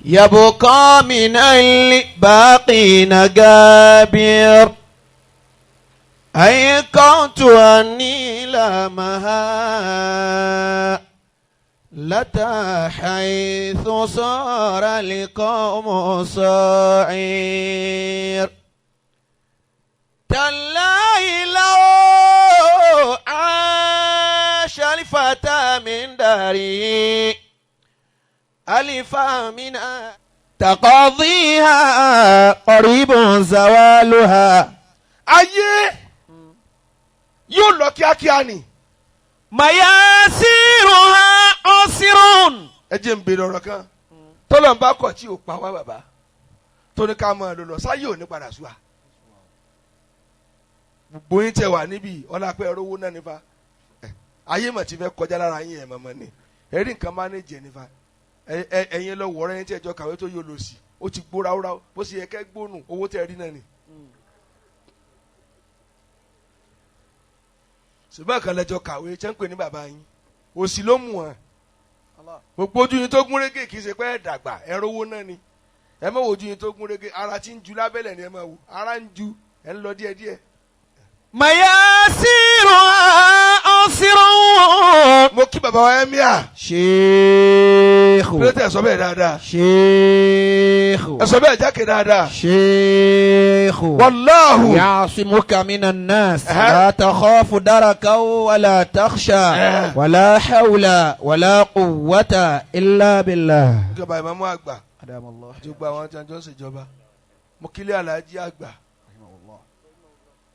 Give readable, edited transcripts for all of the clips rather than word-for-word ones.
يبقى من الباقين غابر أيقنت أني لا مها لتا حيث صار القوم صعير تالله لو عاش الفتى من داره ألفا من تقاضيها قريب زوالها Ayé yóò lọ kíákíá ni. مياسيرها عسر. Ẹ jẹ́ n béèrè ọ̀rọ̀ kan. Tọ́lọ̀ ń bá kọ̀ tí ò pa wá bàbá tó ní ká máa lò lọ sáyé ò ní padà sú wa. Gbogbo yín tẹ wà níbí ọlápẹ́ rówó náà nífa. Ayé mà ti fẹ́ kọjá lára yín ẹ̀ mọ̀mọ́ ni ẹ̀rí nǹkan mánéjì ẹ̀ nífa. Ẹ̀yin lọ wọ̀ọ́rẹ́ yín tí ẹjọ́ kàwé tó yóò lò sí ó ti gbó ráúráú bó ṣe yẹ kẹ́ gbónú owó tẹ rí náà ni. Ṣùgbọ́n kan lẹ́jọ́ kàwé tẹ́ ń pè ní bàbá yín òsì ló mú wọn. Gbogbo ojú yín tó gún régé kì í ṣe pé ẹ dàgbà ẹ rówó náà ni. Ẹ má wo ojú yín tó gún régé, ara tí ń ju lábẹ́lẹ̀ ni ẹ máa wò, ara ń ju ẹ ń lọ díẹ̀díẹ̀. مياسيرها عسر. Mo kí bàbá wa Emir. شيخ. Kí ló tẹ̀ sọ bẹ́ẹ̀ dáadáa? شيخ. Ẹ sọ bẹ́ẹ̀ jákè dáadáa. شيخ. Wàláhù. يعصمك من الناس. أها. لا تخاف دركا ولا تخشى. أه. ولا حول ولا قوة إلا بالله. Ìjọba ìmọ̀mú àgbà أدام الله. àti gbogbo àwọn tí wọ́n jọ ń ṣèjọba. Mo kílé Alhaji àgbà.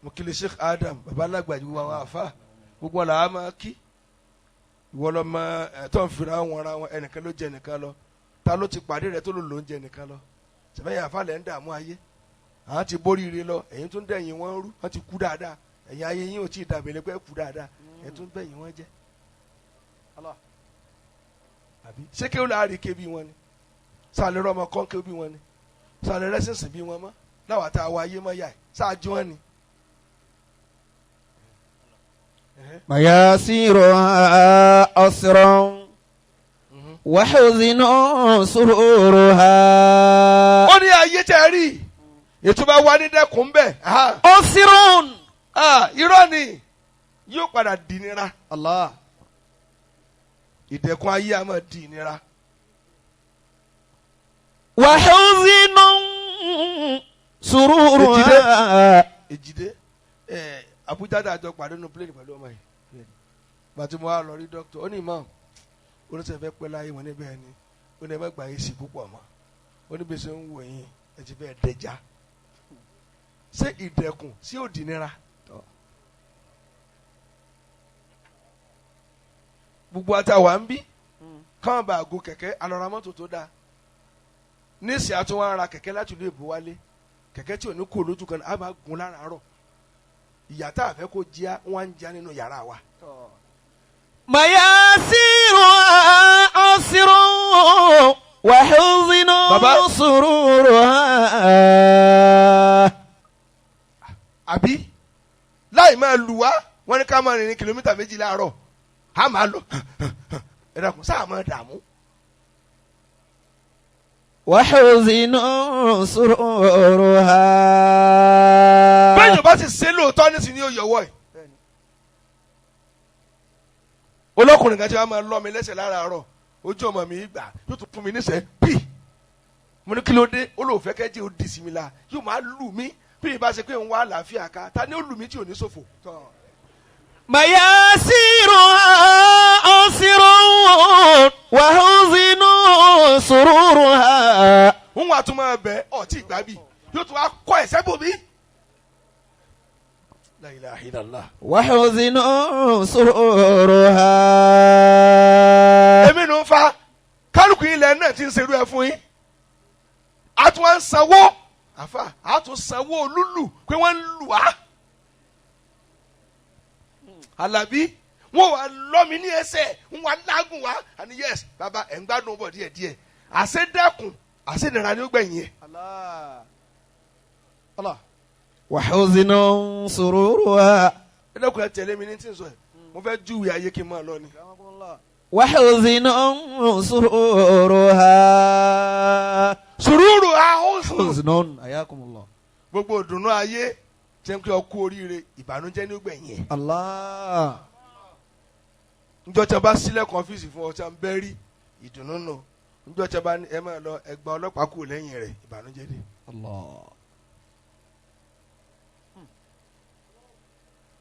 Mo kílé Sheikh Adam bàbá alágbà àti gbogbo àwọn àfa gbogbo ọ̀la á máa kí. Ìwọ lọ mọ ẹ tó ń fira wọn ra wọn, ẹnìkan ló jẹ ẹnìkan lọ. Ta ló ti pàdé rẹ tó lò ló ń jẹ ẹnìkan lọ? Sẹ̀fẹ̀yìn àfa lẹ̀ ń dààmú ayé. Àwọn ti boríire lọ, ẹ̀yin tó ń dẹ̀yìn wọn rú, wọ́n ti kú dáadáa. Ẹ̀yin ayé yín ò tí ì dàbẹ̀lẹ̀ pé kú dáadáa. Ẹ̀ tó ń bẹ̀yìn wọn jẹ́. Àbí ṣé kí ó láàrin ké bí wọn ni? Sàlẹ̀ rọmọ kọ́ ké bí wọn ni? Sàlẹ̀ rẹ́sìnsìn bí wọn mọ́? Láwa tá a wá ayé mọ́ yá ẹ̀ sáájú wọn ni. مياسيرها عسر وحزن سرورها. Ó ní ayé tẹ́ rí ètò bá wá ní dẹ́kun bẹ́ẹ̀. عسر. Irọ́ ni yóò padà di nira. الله. Ìdẹ̀kun ayé a máa di nira. وحزن سرورها. Èjìdé ẹ Abuja tá a jọ pàdé nínú plane pẹ̀lú ọmọ yìí. Gbàtí mo wá lọ rí dókítà, ó ní ìmọ̀ oníṣẹ́ fẹ́ pẹ́ láyé wọn níbẹ̀ ni ó ní ẹ má gbà yín sí púpọ̀ mọ́. Ó ní bí ṣe ń wò yín ẹ ti fẹ́ dẹja. Ṣé ìdẹ̀kùn sí òdì nira? Gbogbo àtàwà ń bí káwọn bá gun kẹ̀kẹ́ alọ́ra mọ́tò tó dáa. Níìsì àtúnwá ara kẹ̀kẹ́ láti ìlú èbó wálé. Kẹ̀kẹ́ tí ò ní kó lójú kan á máa gun láràárọ̀. Ìyá tá a fẹ́ kó jíá wọ́n á ń já nínú yàrá wa. مياسيرها عسر وحزن Baba. سرورها. Àbí láì máa lù wá wọ́n ní ká máa rìnrìn kìlómítà 2 láàárọ̀ á máa lọ ẹ dákun sáà máa dààmú. وحزن سرورها. Bẹ́ẹ̀ ni o bá ti ṣe lóòótọ́ nísìnyí ó yọwọ́ ẹ̀. Olókùnrin kan tí wọ́n máa lọ́ mi lẹ́sẹ̀ láràárọ̀ ojú ọmọ mi gbà yóò tún fún mi níṣẹ́ pì. Mo ní kí ló dé, ó lóun fẹ́ kẹ́jẹ́ ó dì sí mi la yóò máa lù mí bí ìbá ṣe pé ń wá àlàáfíà ká ta ni ó lù mí tí ò ní ṣòfò. مياسيرها عسر وحزن سرورها. Ń wà tún máa bẹ ọtí ìgbà bí yóò tún wá kọ́ ẹ̀sẹ̀ bò mí. La ilaha illallah. وحزن سرورها. Èmi ló ń fa kálukú ilẹ̀ náà ti ń serú ẹ fún yín. A tún wá ń sanwó àfà a tún sanwó lúlù pé wọ́n ń lù á. Àlàbí wọ́n wà lọ́ mi ní ẹsẹ̀ ń wà lágùn wá àní yes bàbá ẹ̀ ń gbádùn bọ̀ díẹ̀díẹ̀ àṣẹdẹ́kùn àṣẹdẹ̀ra ni ó gbẹ̀yìn ẹ̀. وحزن سرورها. Ẹ dẹ́kun ẹ tẹ̀lé mi ní tí ń sọ ẹ̀ mo fẹ́ júwe ayé kí n máa lọ ni. وحزن سرورها. Huznun. Ayakumullah. Gbogbo ìdùnnú ayé tí ń pè ọ kú oríire ìbànújẹ́ ní gbẹ̀yìn ẹ̀. Allah. Njọ́ tí a bá sílẹ̀kùn ọ́fíìsì fún ọ tí a ń bẹ́ rí ìdùnnú nù. Njọ́ tí a bá ní ẹ máa lọ ẹgbàá ọlọ́pàá kù lẹ́yìn rẹ̀ ìbànújẹ́ dé. Allah.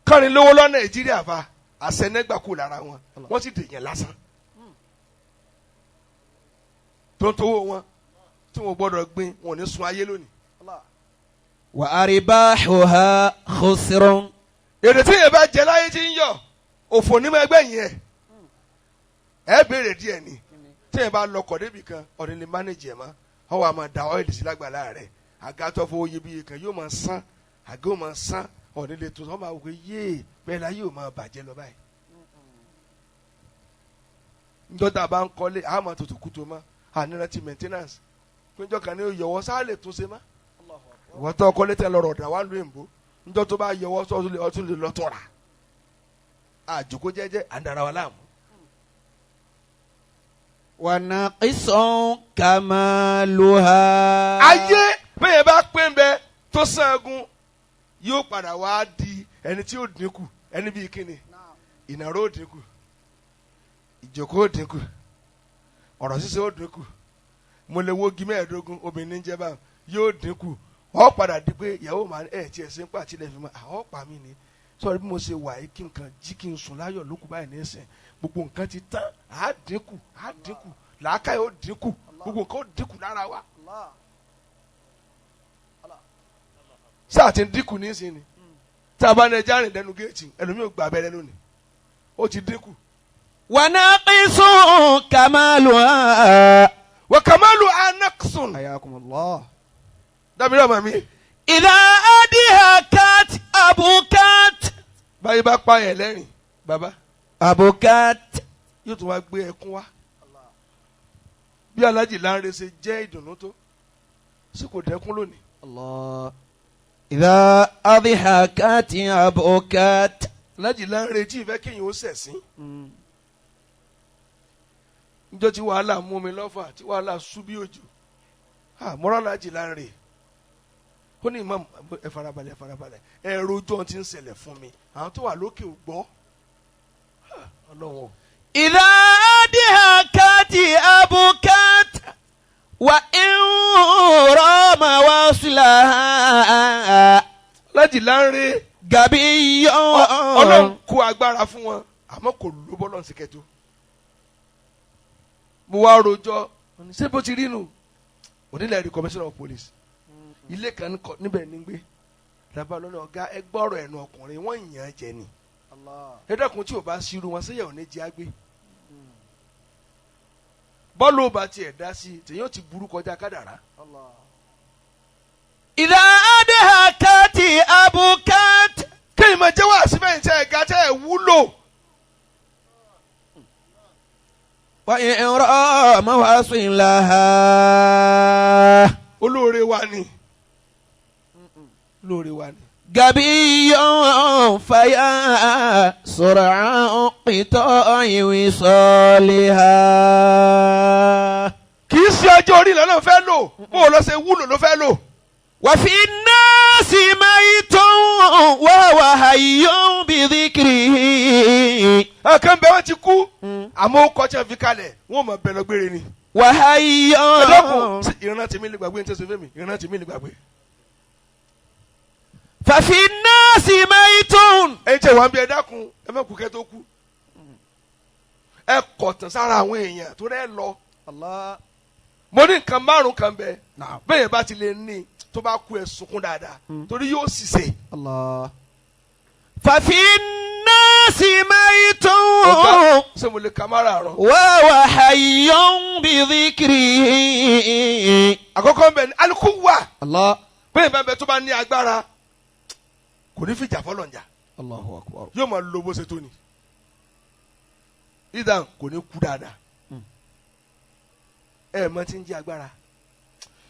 Kọ́rin lówó lọ Nàìjíríà fa àṣẹnẹ́gbà kù lára wọn wọ́n sì dèèyàn lásán. Tó ń towó wọn tí wọn gbọ́dọ̀ gbin wọn ò ní sun ayé lónìí. Wa aribahuha khusrun. Èrè tí yẹn bá jẹ láyé tí ń yọ òfò ní ma ẹgbẹ́ yẹn ẹ béèrè díẹ̀ ni tí yẹn bá lọkọ̀ débi kan ọ̀rẹ́ lè mánéjì ẹ̀ mọ́ ọ wà máa da ọ́ìlì sí lágbàlá rẹ̀ àga tó fowó iyebíye kan yóò máa sán àga yóò máa sán ọ̀rẹ́ lè tó ọ máa wò pé yéè bẹ́ẹ̀ la yóò máa bàjẹ́ lọ báyìí. Njọ́ tá a bá ń kọ́lé a máa tutù kutu mọ́ àníra ti maintenance péjọ kan ní yóò yọwọ́ sáà lè tún ṣe mọ́ ìwọ́n tó kọ́lé tẹ lọ́rọ̀ ọ̀dà wà lóyìnbó njọ́ tó bá yọwọ́ sọ́ọ́ lè lọ́tọ̀ rà àjòkó jẹ́jẹ́ à ń dara wa láàmú. Wa naqisun kamaluha. Ayé bẹ́ẹ̀ bá pé ń bẹ tó sangun yóò padà wá di ẹni tí yóò dínkù ẹni bíi kíni ìnáró ó dínkù ìjòkó ó dínkù ọ̀rọ̀ ṣíṣe ó dínkù mo lè wo igi mẹ́ẹ̀ẹ́dógún obìnrin ní jẹ́ báwọn yóò dínkù ó padà di pé ìyàwó màá ẹ̀ tiẹ̀ ṣe ń pàtí lẹ́ fi mọ́ àwọn pa mí ni sọ̀rọ̀ bí mo ṣe wà yìí kí nǹkan jí kí n sùn láyọ̀ lókù báyìí nísìn gbogbo nǹkan ti tán á dínkù á dínkù làákàyè ó dínkù gbogbo nǹkan ó dínkù lára wa. Sáà ti ń dínkù nísìn ni tá a bá ní ẹja rìn lẹ́nu géètì ẹlòmíì ò gba abẹ́rẹ́ lónìí ó ti dínkù. Wa naqisun kamaluha. Wa kamaluha naqsun. Ayakumullah. Dábìrì ọmọ mi. Idha adihakat abukat. Báyìí bá pa ẹ̀ lẹ́rìn bàbá. Abukat. Yóò tún wá gbé ẹkún wá. Bí Alhaji Lanre ṣe jẹ́ ìdùnnú tó ṣé kò dẹ́kun lónìí. Allah. Idha adihakat abukat. Alhaji Lanre tí ìfẹ́ kéèyàn ó ṣẹ̀sín. Níjọ́ tí wàhálà mú mi lọ́fà tí wàhálà sú bí òjò. Mọ́rọ́ Alhaji Lanre ó ní imam ẹ farabalẹ̀ ẹ farabalẹ̀ ẹ rojọ́ tí ń ṣẹlẹ̀ fún mi àwọn tó wà lókè ò gbọ́ Ọlọ́run o. Idha adihakat abukat wa in rama waslaha. Alhaji Lanre Gabiyyun. Ọlọ́run kó agbára fún wọn àmọ́ kò ló bọ́lọ̀ sí kẹtó. Mo wá rojọ́ ṣé bó ti rí nu onílẹ̀ rí commissioner of police ilé kan níbẹ̀ ní gbé lábá lọ́nà ọ̀gá ẹgbọ́rọ̀ ẹ̀nu ọkùnrin wọ́n yàn án jẹ ni ẹ dákun tí o bá ṣírú wọn sẹ́yẹ̀ ò ní jẹ́ àgbé bọ́ọ̀lù ò bá tiẹ̀ dá sí i tèyàn ti burú kọjá kádàrá. Idha adihakat abukat. Kéèyàn máa jẹ́wọ́ àṣìbẹ́yìn tẹ́ ẹ̀ ga tẹ́ ẹ̀ wúlò. Wa in rama waslaha. Olóore wa ni olóore wa ni. Gabiyyun faya sur'an qita'i wisaliha. Kì í ṣe ọjọ́ orí lọ́nà fẹ́ lò bó o lọ ṣe wúlò ló fẹ́ lò. Wa fi nnasi maytun wa huwa hayyun bi dhikrihi. Ọ̀kan bẹ́ẹ̀ wọ́n ti kú àmọ́ ó kọ́ tí wọ́n fi kalẹ̀ wọ́n mọ̀ bẹ́ẹ̀ lọ gbére ni. Wa hayyun. Ẹ dákun ìran tèmi lè gbàgbé ní tẹ̀sán fẹ́mi ìran tèmi lè gbàgbé. Fàfi nnaasi maytun. Ẹ̀yin tí wọ́n bí ẹ dákun ẹ má kú kẹ́ tó kú. Ẹ kọ̀tàn sára àwọn èèyàn tó rẹ́ lọ. Mo ní nǹkan márùn kan bẹ bẹ́ẹ̀ bá ti lè ní tó bá kú ẹ sunkún dáadáa torí yóò ṣìṣe. Fàfi nnaasi maytun. Ọ̀gá ṣé mo lè ka márààrún. Wa huwa hayyun bi dhikrihi. Àkọ́kọ́ ń bẹ ní alukuwa bẹ́ẹ̀ bá bẹ tó bá ní agbára kò ní fìjà fọlọ́njà. Allahu akbar. Yóò máa lo bó ṣe tó ni ìdá kò ní kú dáadáa. Ẹ mọ tí ń jẹ agbára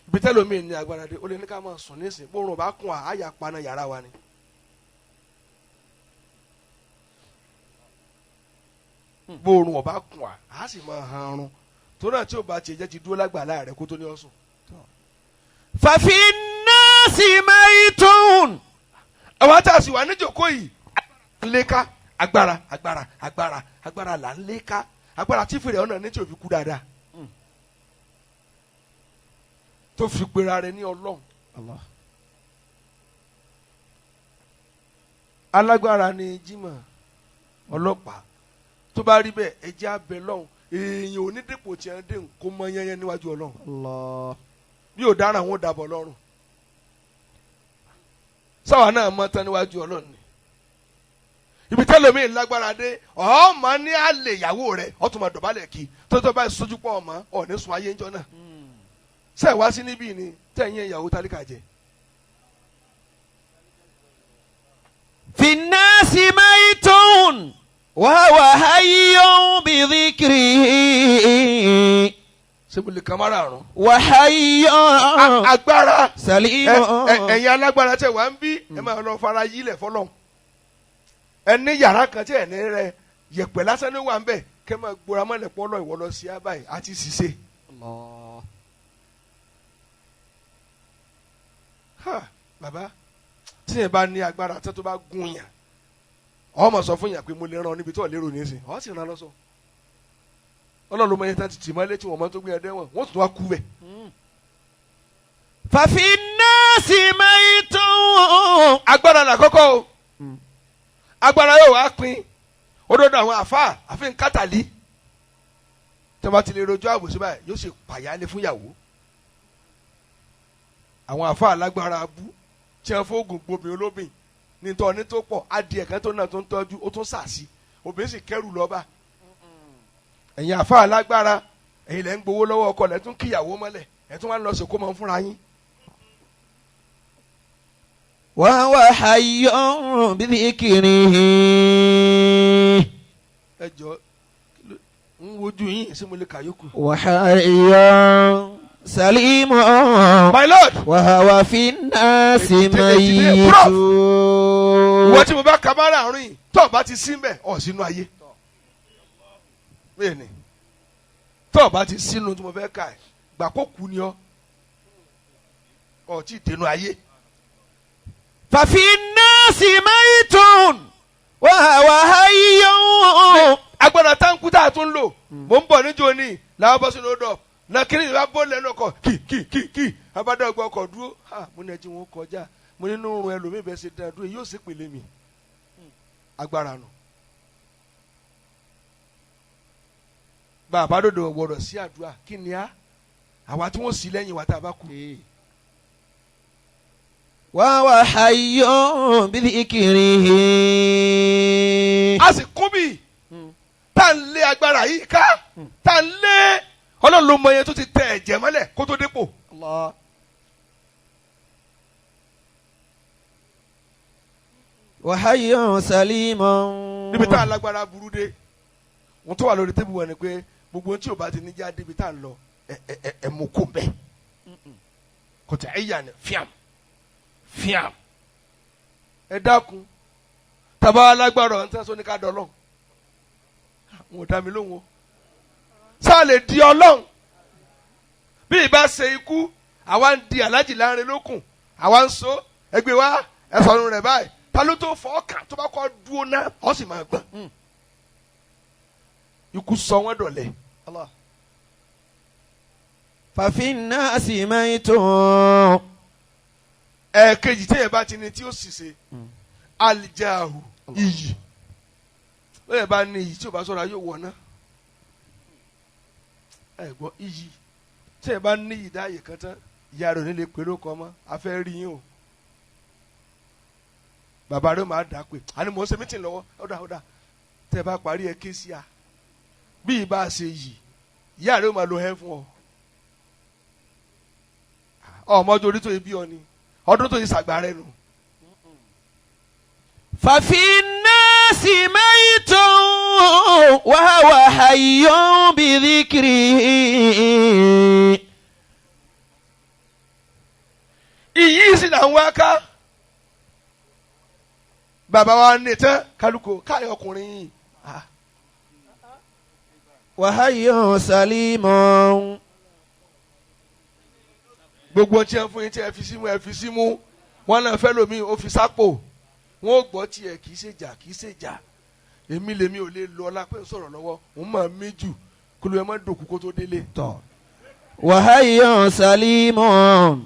ibi tẹ́lómi ní agbára dé ó lè ní ká máa sùn nísìn bóorùn bá kún àyà paná yàrá wa ni. Bóorùn ọba kún à á sì máa han arun tó náà tí ò bá tiẹ̀ jẹ́ ti dúró lágbàlá rẹ̀ kó tó ní ọ̀sùn. ففي الناس ميت. Àwọn tá a sì wà níjòkó yìí ń lé ká agbára agbára agbára agbára là ń lé ká agbára tí fèrè ọ̀nà ní tí ò fi kú dáadáa tó fi pera rẹ̀ ní Ọlọ́run. Allah. Alágbára ni Jimoh ọlọ́pàá tó bá rí bẹ́ẹ̀ ẹ jẹ́ abẹ lọ́hùn èèyàn ò ní dépò tí ẹ ń dé kó mọ yẹnyẹn níwájú Ọlọ́run. Allah. Bí ò dára àwọn ò dàbọ̀ lọ́rùn sáwà náà mọ tán níwájú Ọlọ́run ni ibi tẹ́lómi lágbára dé ọmọ ní àlè ìyàwó rẹ̀ ọtún máa dọ̀bálẹ̀ kí tó tó báyìí sójú pọ̀ ọmọ ọ̀ní sun ayé ńjọ náà sẹ́ẹ̀ wá sí níbí ni tẹ̀yìn ìyàwó tálíkà jẹ. في الناس ميت وهو حي بذكره. Ṣé mo lè kan márààrún. وحي Agbára سليم. ẹ̀yin alágbára tẹ̀ wá ń bí ẹ máa lọ fara yílẹ̀ fọlọ́n ẹ ní yàrá kan tí ẹ ní rẹ yẹ̀pẹ̀ lásán ló wà ń bẹ̀ kẹ́ máa gbóra mọ́lẹ̀ pọ́lọ́ ìwọ lọ sí abáyé àti ṣiṣẹ́. Allah. Ha bàbá tí yẹn bá ní agbára tó bá gún yàn ọmọ sọ fún yàn pé mo lè ràn ọ níbi tó ò lérò nísìn ọ sì ràn lọ sọ Ọlọ́run ló mọ yẹn tán ti tì mọ́lé tí wọ́n mọ́ tó gbé ẹdẹ wọn wọ́n tún wá kú bẹ̀. ففي الناس ميت. Agbára làkọ́kọ́ o agbára yóò wá pín òdodo àwọn àfa àfin kátàlí tí wọ́n bá ti lè rojọ́ àbòsí báyìí yóò sì pàyálé fún ìyàwó àwọn àfa alágbára abú tí wọ́n fóògùn gbòmìn olóbìn nítorí ní tó pọ̀ adìẹ kan tó náà tó ń tọ́jú ó tún sàsí obìnrin sì kẹ́rù lọ́ba ẹ̀yin àfa alágbára ẹ̀yin lẹ́ ń gbowó lọ́wọ́ ọkọ lẹ́ tún kíyàwó mọ́lẹ̀ ẹ̀ tún wá ń lọ sèkó mọ́ fúnra yín. وهو حي بذكره. Ẹ jọ ń wojú yín ṣé mo lè kà yókù. وحي سليم. My lord. وهو في الناس ميت. Ìwọ tí mo bá ka bára àrùn yìí tó o bá ti sí mbẹ ọ sínú ayé bẹ́ẹ̀ ni tó o bá ti sínú tí mo fẹ́ ka ẹ̀ gbà kó kú ni ọ ọ tí ì dénú ayé. ففي الناس ميت وهو حي. Agbára táǹkù tá a tún lò mò ń bọ̀ níjó ní làwọn bọ́ sínú odò náà kí ni ìbá bọ́ lẹ́nu ọkọ̀ kì kì kì kì abádọ́gba ọkọ̀ dúró ha mo ní ẹjí wọn kọjá mo nínú oorun ẹlòmíì bẹ́ẹ̀ ṣe dáa dúró yóò sì pèlè mi agbára nù. Bàbá dòdò gbọdọ̀ sí àdúrà kí ni á àwa tí wọ́n sì lẹ́yìn wa tá a bá kú. وهو حي بذكره. A sì kún bí tá à ń lé agbára yìí ká tá à ń lé Ọlọ́run ló mọ iye tó ti tẹ ẹ̀jẹ̀ mọ́lẹ̀ kó tó dépò. Allah. وحي سليم. Níbi tá a lágbára burú dé wọn tó wà lórí tébù wọn ni pé gbogbo ohun tí o bá ti ní já débi tá a lọ ẹ ẹ ẹ mú kó bẹ kò tẹ ẹ yà ni fíàm fíàm ẹ dákun tàbá alágbára ọ̀hún tẹ́ sọ ní ká dọ́lọ́ wọn ò dá mi lóhùn o sáà lè di Ọlọ́run bí ìbá ṣe ikú àwa ń di alájì láàrin lókun àwa ń so ẹgbẹ́ wa ẹ sọ̀rọ̀ rẹ̀ báyìí ta ló tó fọ́ ọkàn tó bá kọ́ dúró náà ọ sì máa gbọ̀n ikú sọ wọ́n dọ̀lẹ́. Allah. ففي الناس ميت. Ẹ̀ẹ̀kejì téèyàn bá ti ní tí ó sì ṣe alijahu iyì lóye bá ní iyì tí o bá sọ̀rọ̀ ayé wọ̀ ná ẹ gbọ́ iyì téèyàn bá ní iyì dáàyè kan tán ìyá rẹ̀ ò ní lè pè lóko ọmọ afẹ́ rí yín o bàbá rẹ̀ máa dà pé àní mò ń ṣe mítìn lọ́wọ́ ọ̀dà ọ̀dà tẹ́ ẹ bá parí ẹ ké sí a bí ìbá ṣe yìí ìyá rẹ̀ ó máa lo ẹ fún ọ ọmọ ọjọ́ orí tó yẹ bí ọ ni ọdún tó yẹ sàgbà rẹ nù. ففي الناس ميت وهو حي بذكره. Iyì sì là ń wá ká bàbá wa ní tán kálukú káyọ̀ ọkùnrin yìí. وحي سليم. Gbogbo tí ẹ fún yín tí ẹ fi símú ẹ fi símú. Wọn náà fẹ́ lómi ó fi sápò. Wọn ò gbọ́ tiẹ̀ kì í ṣe jà kì í ṣe jà. Èmi lèmi ò lè lọ ọlá pé ń sọ̀rọ̀ lọ́wọ́. Òun máa mí jù kí ló yẹ máa dòkú kó tó délé. وحي سليم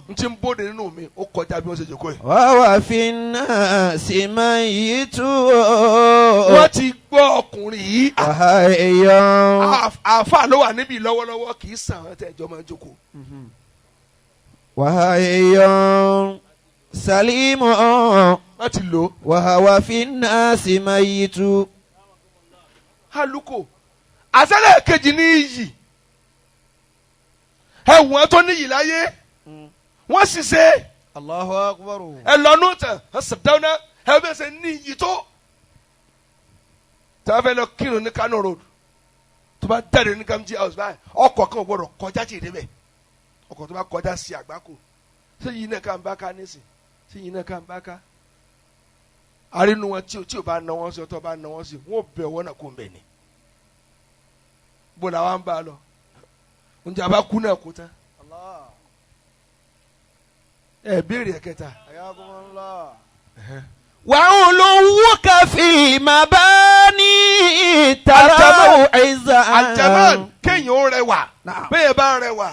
N ti ń bóde nínú mi ó kọjá bí wọ́n ṣe jòkó yìí. وهو في الناس ميت Wọ́n ti gbọ́ ọkùnrin yìí. وحي Àáfàá ló wà níbí lọ́wọ́lọ́wọ́ kì í sàn án tẹ́ ẹjọ́ máa jókòó. وحي سليم Wọ́n ti lò ó. وهو في الناس ميت Aluko àṣẹlẹ̀ kejì ní iyì. Ẹ̀wọ̀n tó níyì láyé. Wọ́n sì ṣe الله أكبر ẹ lọ́nù tàn ẹ sàdáwọ́nà ẹ bẹ́ẹ̀ ṣe ní iyì tó. Tí wọ́n fẹ́ lọ kírun ní Kano Road tó bá jáde ní Gamji House báyìí ọkọ̀ kan ò gbọ́dọ̀ kọjá tì í débẹ̀ ọkọ̀ tó bá kọjá sí àgbákò ṣé yìí náà ká ń bá ká nísìn ṣé yìí náà ká ń bá ká. Arínú wọn tí ò bá na wọn sí ọtọ́ bá na wọn sí wọn ò bẹ̀ wọ́n náà kó ń bẹ̀ ni. Bó la wá ń bá a lọ ǹjẹ́ àbá kú náà kú tán ẹ béèrè ẹ̀kẹta. وعلوك في المباني تراه عزا Aljamal kéèyàn ó rẹwà Naam. bẹ́ẹ̀ bá rẹwà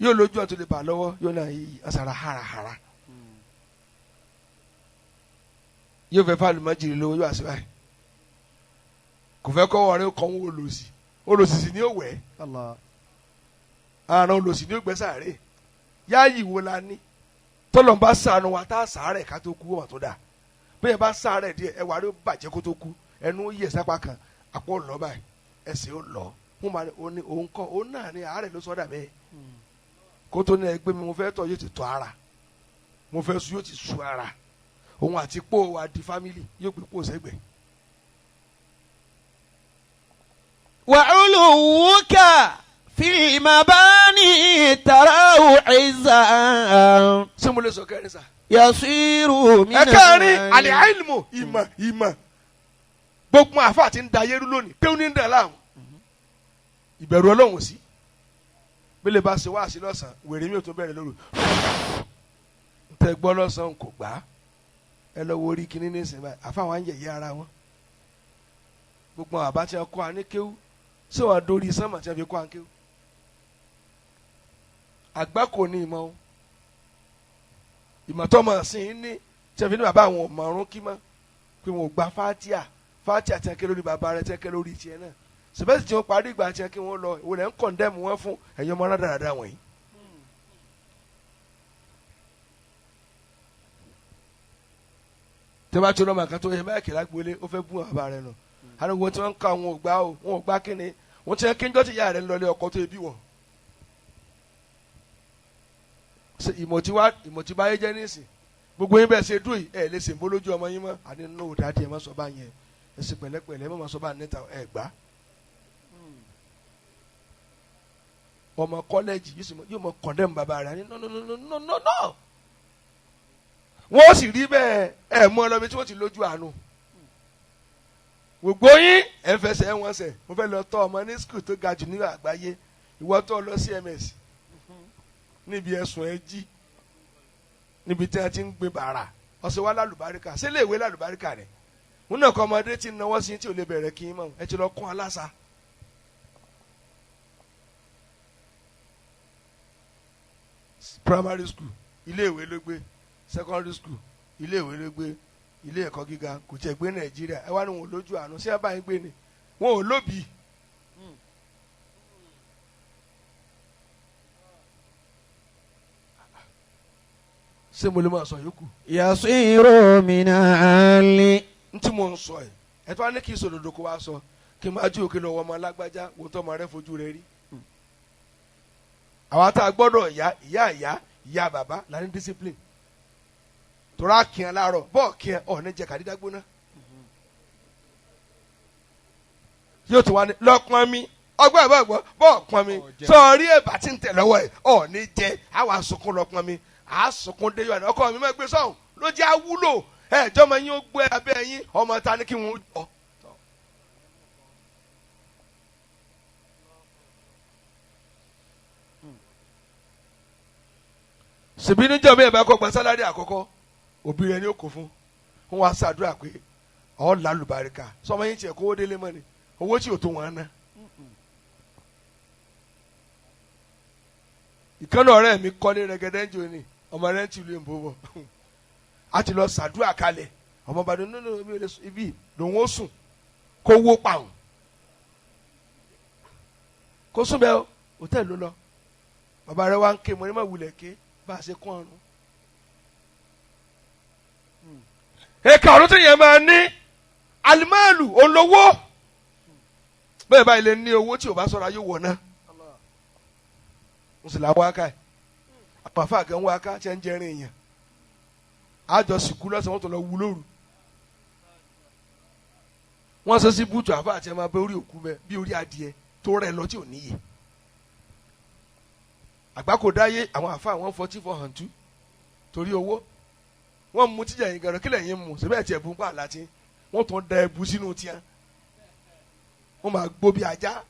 yóò lójú àti lè bà lọ́wọ́ yóò náà yí asara harahara yóò fẹ́ fáàlù májèrè lówó yóò àṣìwáyé kò fẹ́ kọ́ wọlé kọ́ ń olòṣì olòṣì sì ní ó wẹ̀ àrùn olòṣì ní ó gbẹ́ sàárè yáàyè wo la ní tọ́lọ̀ ń bá sànù wa tá a sàárẹ̀ ká tó kú wọn tó dà bẹ́ẹ̀ bá sàárẹ̀ díẹ̀ ẹwà rẹ̀ ó bàjẹ́ kó tó kú ẹnu ó yẹ sápá kan àpò lọ báyìí ẹsẹ̀ ó lọ wọ́n máa ní òun kọ́ òun náà ní àárẹ̀ ló sọ́dà bẹ́ẹ̀ kó tó ní ẹgbẹ́ mi mo fẹ́ tọ̀ yóò ti tọ̀ ara mo fẹ́ sùn yóò ti sùn ara òun àti pò wa di fámìlì yóò gbé pò sẹ́gbẹ̀ẹ́. وعلوك في المباني تراه عزا ṣé mo lè sọ kẹrin sá. يصير من ẹ kẹrin àlẹ́ àìlmù ìmọ̀ ìmọ̀ gbogbo àfa àti ń da ayé rú lónìí pé ó ní ń dà láàmú ìbẹ̀rù Ọlọ́run sí bílẹ̀ bá ṣe wáàsí lọ́sàn-án wèrè mi ò tún bẹ̀rẹ̀ lóru tẹ gbọ́ lọ́sàn-án kò gbà á ẹ lọ wo orí kinní nísìnyí báyìí àfa àwọn àyẹ̀yẹ́ ara wọn gbogbo àwọn àbá tí wọn kọ́ wa ní kéwú ṣé wọn dórí sánmà tí wọn fi kọ́ wa ní kéwú àgbá kò ní ìmọ̀ o ìmọ̀ tó máa sìn ní tí wọn fi ní bàbá àwọn ọmọ ọ̀run kí mọ́ pé wọn ò gba fátíà fátíà tí wọn ké lórí bàbá rẹ tí wọn ké lórí tiẹ̀ náà sèbẹ́sì tí wọ́n parí ìgbà tí wọ́n kí wọ́n lọ ìwọ lẹ́ ń kọ̀ndẹ́mù wọn fún ẹ̀yin ọmọ rádaràda wọ̀nyí. tẹ́ bá tí ọlọ́mọ kan tó yẹ báyìí kìlá gbolé ó fẹ́ bú bàbá rẹ nù àdúgbò tí wọ́n ń ka àwọn ògbà o wọn ò gbá kíni wọ́n ti ń kí njọ́ tí ìyá rẹ̀ ń lọlé ọkọ tó ebi wọ̀. Ìmọ̀ tí báyé jẹ́ nísìn gbogbo yín bẹ́ẹ̀ ṣe dùn yìí ẹ̀ lè ṣe ń bó lójú ọmọ yín mọ́ àní nínú òdàdí ẹ̀ má sọ bá yẹn ẹ̀ ṣe pẹ̀lẹ́pẹ̀lẹ́ ẹ̀ má sọ bá níta ẹ̀ gbá. Ọmọ kọ́lẹ́jì yóò mọ kọ̀ndẹ́mù bàbá rẹ̀ ní no no no no no no wọ́n sì rí bẹ́ẹ̀ ẹ̀ mú ọ lọ́bi tí wọ́n ti lójú àánú gbogbo yín ẹ̀ ń fẹsẹ̀ ẹ̀ wọ́n sẹ̀ mo fẹ́ lọ tọ́ ọmọ ní skul tó ga jù ní àgbáyé ìwọ tó lọ CMS níbi ẹ̀sùn ẹ̀ jí níbi tí wọ́n ti ń gbé bàrà ọ̀sẹ̀ wa lálùbáríkà ṣé lè wé lálùbáríkà rẹ̀ wọn náà kọ́ ọmọdé tí ń nawọ́ sí tí ò lè bẹ̀rẹ̀ kí n mọ̀ ẹ ti lọ kún aláṣà. Primary school iléèwé ló gbé, secondary school iléèwé ló gbé, ilé ẹ̀kọ́ gíga kò tiẹ̀ gbé Nàìjíríà. Ẹ wá ní wọn ò lójú àánú sí ẹ bá yín gbé ni wọn ò lóbi. Ṣé mo lè máa sọ yòókù? Yasiru minali. N tí mo ń sọ ẹ ẹ tó wá ní kí n sòdòdò kó wá sọ kí n máa jí òkè lọ́wọ́ ọmọ alágbájá wo tó ọmọ rẹ fojú rẹ rí. Àwa tá a gbọ́dọ̀ ìyá ìyá ìyá ìyá bàbá la ní discipline tora kíá láàárọ̀ bọ́ọ̀ kíá ọ̀ ní jẹ kàdídá gbóná. Yóò tún wá ní lọ́pọ́n mi ọgbọ́n ẹ̀bọ́n ẹ̀gbọ́n bọ́ọ̀ pọ́n mi sọ̀rí ẹ̀bà tí ń tẹ̀ lọ́wọ́ ẹ̀ ọ̀ ní jẹ àwa sunkún lọ́pọ́n mi à sunkún dé yọ̀ ọkọ mi máa gbé sọ̀hún ló jẹ́ àwúlò ẹ̀ jọmọ yín ó gbé abẹ́ yín ọmọ ta ni kí wọ́n jọ. Ṣèbí níjọ́ mi ẹ̀ bá kọ́ gba sálárì àkọ́kọ́ òbí rẹ̀ ni ó kó fún wọn wá ṣàdúrà pé ọ̀ làlùbáríkà sọmọ yín tiẹ̀ kówó délé mọ́ ni owó tí ò tó wọn ná. Ìkànnì ọ̀rẹ́ mi kọ́lé rẹ̀gẹ́dẹ́ ń jò ní ọmọ rẹ̀ ń tìlú ìbò bọ̀ a ti lọ ṣàdúrà kalẹ̀ ọmọ bàdàn nínú ibi lòun ó sùn kó wó pàrọ̀ kó sùn bẹ́ẹ̀ o hòtẹ́ẹ̀lì ló lọ bàbá rẹ̀ wá ń ké mo ní má wulẹ̀ ké bá a ṣe kún ọ̀run. Ẹ̀ka ọ̀run tó yẹn máa ní alimẹ́ẹ̀lù olówó bẹ́ẹ̀ báyìí lè ní owó tí o bá sọ̀rọ̀ ayé wọ̀ náà n sì là wá ká ẹ̀ àpàfà kan wá ká tí ń jẹrin èèyàn àjọ sìkú lọ́sàn wọ́n tó lọ wú lóru wọ́n sọ sí búùtù àfà àti ẹ̀ máa bẹ orí òkú bẹ bí orí adìẹ tó rẹ̀ lọ tí ò níye àgbákò dáyé àwọn àfà àwọn fọtí fọ hàn tú torí owó wọ́n mú tíjà yín gan-an kílẹ̀ yín mú síbẹ̀ tí ẹ̀bùn pa àlàtí wọ́n tún da ẹ̀bù sínú tíá wọ́n máa gbó bí ajá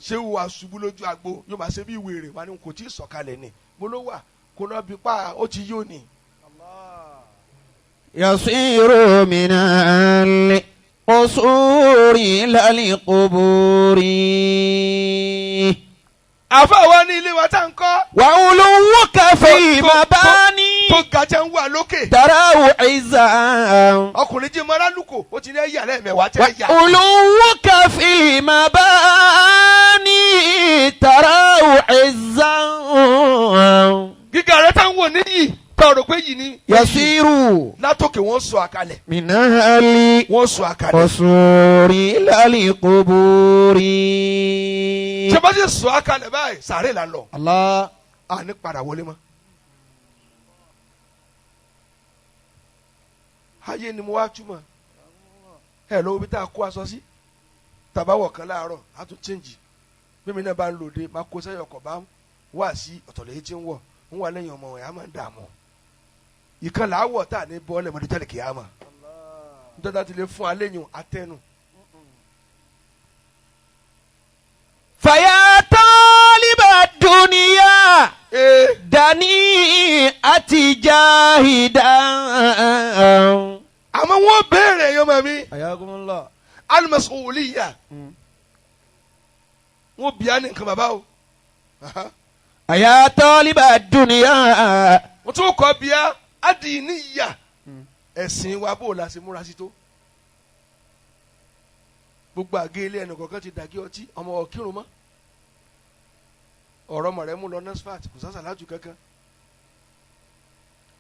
ṣé wàá ṣubú lójú agbo yóò máa ṣe bí wèrè wọn ni kò tí ì sọ̀kalẹ̀ ni mo ló wà kó lọ́ọ́ bí pa ó ti yó ni. Yasiru minal qusuri lal quburi. Àfa wa ní ilé wa tá n kọ́. Wa uluwuka fi mabani. Tó gajẹ́ ń wà lókè. Tarahu izza. Ọkùnrin jí mọ́ra lùkò ó ti ní ẹ̀yà lẹ́ẹ̀mẹ̀wá tẹ́ ẹ̀yà. Wa uluwuka fi mabani. Tarahu izza. Gíga rẹ tá ń wò níyì tá rò pé yìí ni. Yasiru. Látòkè wọ́n sọ àkàlẹ̀. Minali. Wọ́n sọ àkàlẹ̀. Qusuri lal quburi. Ṣé bá ṣe sọ àkàlẹ̀ báyìí sàárè là ń lọ. Allah. A ní padà wọlé mọ́. Ayé ni mo wá túmọ̀ ẹ lọ́wọ́ bí tá a kó aṣọ sí tàbáwọ̀ kan láàárọ̀ á tún chẹ́ǹjì bí mi náà bá ń lòde máa kó sẹ́yìn ọkọ̀ bá wá sí ọ̀tọ̀lẹ́yìn tí ń wọ̀ ń wà lẹ́yìn ọmọ ẹ̀ á máa ń dààmú ìkan là á wọ̀ tá a ní bọ́ọ̀lù ẹ̀mọ́dé tẹ́lẹ̀ kìí á mà nítorí tá a ti lè fún alẹ́ yìí atẹ́nu. Fàyà tálíbà dúníyà dání àti jáhìdá. Àmọ́ wọ́n béèrè yọmọ mi. Ayakumullah. Al-mas'uliyya. Wọ́n bí a ní nǹkan bàbá o. Àyà tálíbà dúníyà. Wọ́n tún kọ́ bí a adìníyà. Ẹ̀sìn wa bó la ṣe múra sí tó. Gbogbo àgé ilé ẹnì kọ̀ọ̀kan ti dàgé ọtí ọmọ ọ̀kírun mọ́. Ọ̀rọ̀ ọmọ rẹ̀ mú lọ nọ́sífàt kò sásà látù kankan.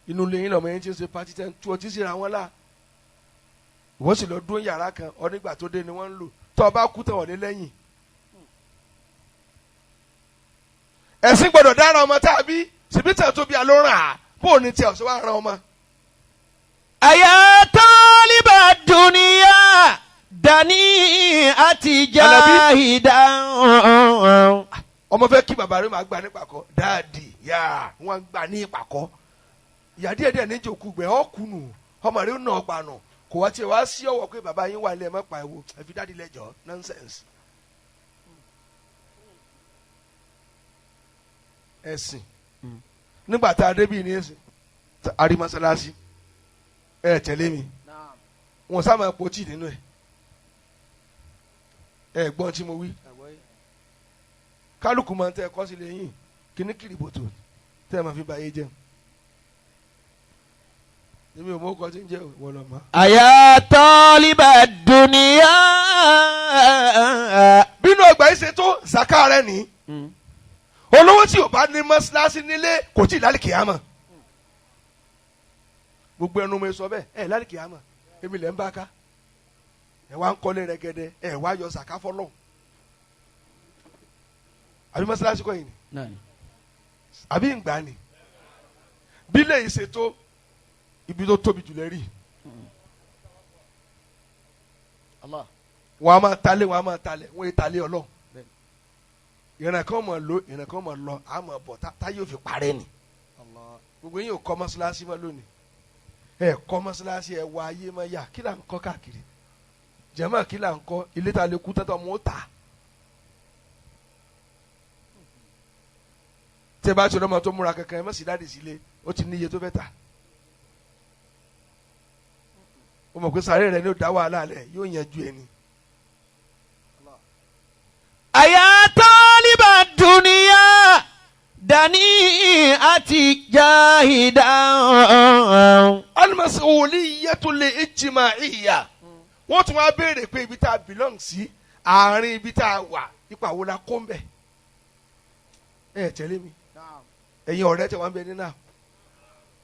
Inú ilé yín lọ́mọ yẹn ti ń ṣe pátí tẹ́ ń tú ọtí síra wọn lá. Wọ́n sì lọ dún yàrá kan onígbà tó dé ni wọ́n ń lò tó o bá kú tán wọlé lẹ́yìn. Ẹ̀sìn gbọ́dọ̀ dára ọmọ tá a bí síbítà tó bí alóràn á bó o ní tiẹ̀ ọ̀sẹ̀ wàá ran ọmọ. Àyà tálíbà dúníyà dání àti jáhìdá. Ọmọ fẹ́ kí bàbá rẹ̀ máa gbà ní ìpàkọ́ dáàdì yá wọ́n gbà ní ìpàkọ́ ìyá díẹ̀ díẹ̀ ní ìjòkú gbẹ̀ ọ́ kùnù ọmọ rẹ̀ nà ọ̀pá nù kò wá tiẹ̀ wá sí ọ̀wọ̀ pé bàbá yín wà lẹ́ẹ̀ mọ́pa ẹ̀wò ẹ fi dáàdì lẹ́jọ́ nonsense. Ẹ̀sìn nígbà tá a débì ní ẹ̀sìn a rí mọ́sálásí ẹ̀ tẹ̀lé mi wọn sá máa po tíì nínú ẹ̀ ẹ̀ gbọ́n tí mo wí kálukú máa ń tẹ́ ẹ kọ́ sílẹ̀ yín kíní kìrìbòtò tẹ́ ẹ máa fi ba ayé jẹun èmi ò mọ ọkọ tí ń jẹ wọ́n lọ mọ́. Àyà tálíbà dúníyà. Bínú ọgbà yìí ṣe tó zaka rẹ ní olówó tí ò bá ní mọ́ṣáláṣí nílé kò tí ì lálẹ́ kìámà gbogbo ẹnu mi sọ bẹ́ẹ̀ ẹ lálẹ́ kìámà èmi lẹ́ ń bá ká ẹ wá ń kọ́lé rẹ́gẹ́dẹ́ ẹ wá yọ zaka fọlọ́ àbí mọ́ṣáláṣí kọ́ yìí ni àbí ìgbà ni bí lè ṣe tó ibi tó tóbi jù lẹ́rì wọ́n á máa talé wọ́n á máa talẹ̀ wọ́n yé talé ọlọ́run ìrìn kan mọ̀ lọ ìrìn kan mọ̀ lọ á mọ̀ bọ̀ táyé ò fi parẹ́ ni gbogbo yín ò kọ́ mọ́ṣáláṣí mọ́ lónìí ẹ kọ́ mọ́ṣáláṣí ẹ wọ ayé mọ́ yá kí là ń kọ́ káàkiri jẹ́mọ̀ kí là ń kọ́ ilé ta lè kú tẹ́tọ̀ mọ́ ta Tí ẹ bá ti ọlọ́mọ tó múra kankan, ẹ má sì dáàdì sílé, ó ti níye tó fẹ́ tà. Ó mọ̀ pé sàárè rẹ̀ ni ó dá wàhálà lẹ̀, yóò yanjú ẹni. Àyà tálíbà dúníyà dání àti jáhìdá. Al-mas'uliyatul ijtima'iyya. Wọ́n tún wá béèrè pé ibi tá a belong sí, àárín ibi tá a wà, ipa wo la kó ń bẹ̀. Ẹ tẹ̀lé mi, ẹ̀yin ọ̀rẹ́ tẹ̀ wá ń bẹ nínú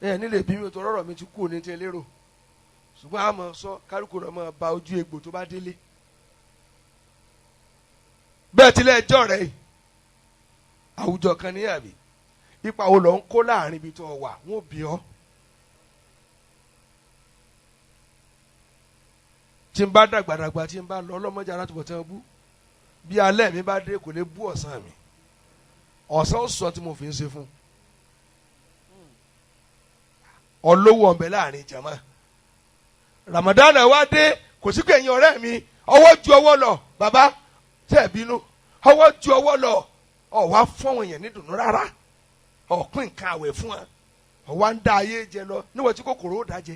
ẹ nílé bí mi ò tó rọ̀rọ̀ mi ti kú òní tẹ lérò, ṣùgbọ́n àmọ́ sọ kálukú rẹ̀ máa ba ojú egbò tó bá délé. Bẹ́ẹ̀ tilẹ̀ ẹjọ́ rẹ̀ yìí, àwùjọ kan ní àbí ipa wo lọ ń kó láàrin ibi tó wà, wọ́n bí ọ́. Tí n bá dàgbàdàgbà, tí n bá lọ ọlọ́mọdé alátùbọ̀ tí wọ́n bú, bí alẹ́ mi bá dé kò lè bú ọ̀sán mi, ọ̀sán ó sọ tí mo fi ń ṣe fún ọlọ́wọ́ ọ̀bẹ láàrin jama. Ramadan wá dé, kò sí pé ẹ̀yin ọ̀rẹ́ mi ọwọ́ ju ọwọ́ lọ, bàbá tẹ́ ẹ̀ bínú, ọwọ́ ju ọwọ́ lọ, ọ̀ wá fún àwọn èèyàn nídùnnú rárá, ọ̀pìn nǹkan àwẹ̀ fún wa, ọ̀ wá ń dá ayé jẹ lọ níwọ̀n tí kòkòrò ó dá jẹ.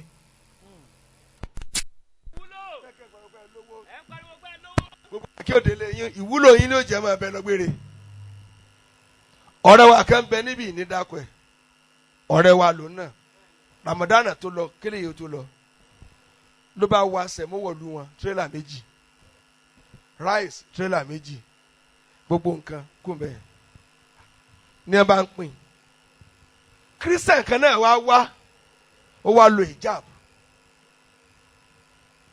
Gbogbo akéwòde lè yín, ìwúlò yín ló jẹ́ máa bẹ lọ́gbére. Ọ̀rẹ́ wa kan bẹ níbí ní dákọ̀ ẹ̀, ọ̀rẹ́ wa lòun náà, Ramadan tó lọ kéré yìí tó lọ, ló bá wa sẹ̀mọ́wọ̀lú wọn, tírélà méjì rice, tírélà méjì, gbogbo nǹkan kún bẹ́ẹ̀ ní ẹ bá ń pín. Christian kan náà wá wá, ó wá lo hijab,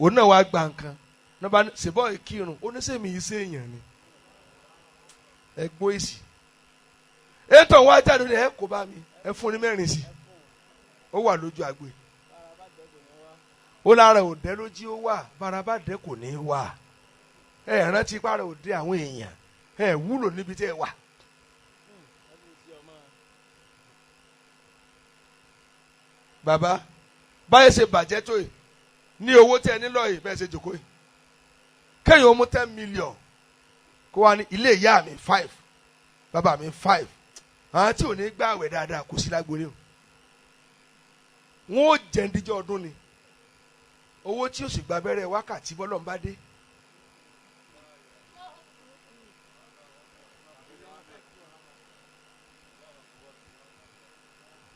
òun náà wá gba nǹkan náà bá ṣèbọ̀ ìkírun, oníṣẹ́mi yìí ṣèèyàn ni ẹ gbọ́ èsì ètò àwọn ajáde ní ẹ kó bá mi, ẹ fún ní mẹ́rin sí, ó wà lójú agbe, ó lára òdẹ lójí, ó wà baraba dẹ kò ní wà, ẹ rántí para òde àwọn èèyàn, ẹ wúlò níbi tí ẹ wà. Bàbá báyìí ṣe bàjẹ́ tó yìí ní owó tí ẹ nílò yìí, bẹ́ẹ̀ ṣe jòkó yìí, kéèyàn ó mú 10 million kó wá ní ilé ìyá mi 5, bàbá mi 5, àwọn tí ò ní gbààwẹ̀ dáadáa kò sí lágbóni o, wọn ò jẹ́ ndíjọ́ ọdún ni, owó tí ó sì gba abẹ́rẹ́ wákàtí bọ́lọ̀ ń bá dé.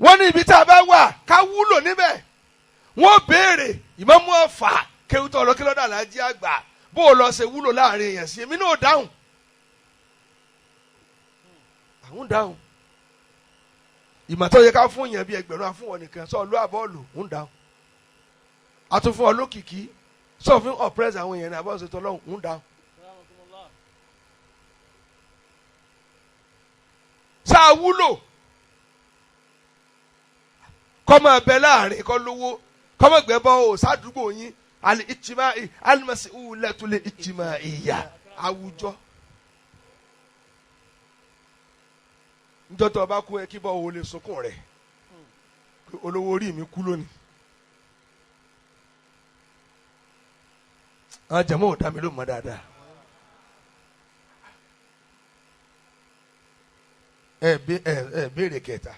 Wọ́n ní ibi tá a bá wà ká wúlò níbẹ̀, wọ́n béèrè ìmọ̀mú ọ̀fà kéwútọ́ ọlọ́kílọ́dà alájí àgbà bó o lọ ṣe wúlò láàrin èèyàn sí, èmi náà dáhùn, àwọn dáhùn. Ìmọ̀tọ́ yẹ ká fún yẹn bí ẹgbẹ̀rún afúnwọ̀n nìkan sọ lú àbọ̀ọ̀lù ń dáhùn, àtúnfún ọlọ́kìkí sọ fún ọ̀pẹ́rẹ́sì àwọn èèyàn ní àbọ̀ọ̀sẹ̀ tọ́lọ́hùn ń dáhùn. Sáà wúlò kọ́mọ ẹbẹ láàrin kọ́ lówó kọ́mọ gbẹ́bọ́ o sádùúgbò yín alìtìmáì alimasiwulẹ̀tulẹ̀ ìtìmáì ìyá àwùjọ. Njọ́ tó o bá kú ẹ kí bọ́ o lè sunkún rẹ̀ olówó orí mi kú lónìí. Àwọn jẹ̀mọ́ ò dá mi ló mọ̀ dáadáa. Ẹ béèrè kẹta,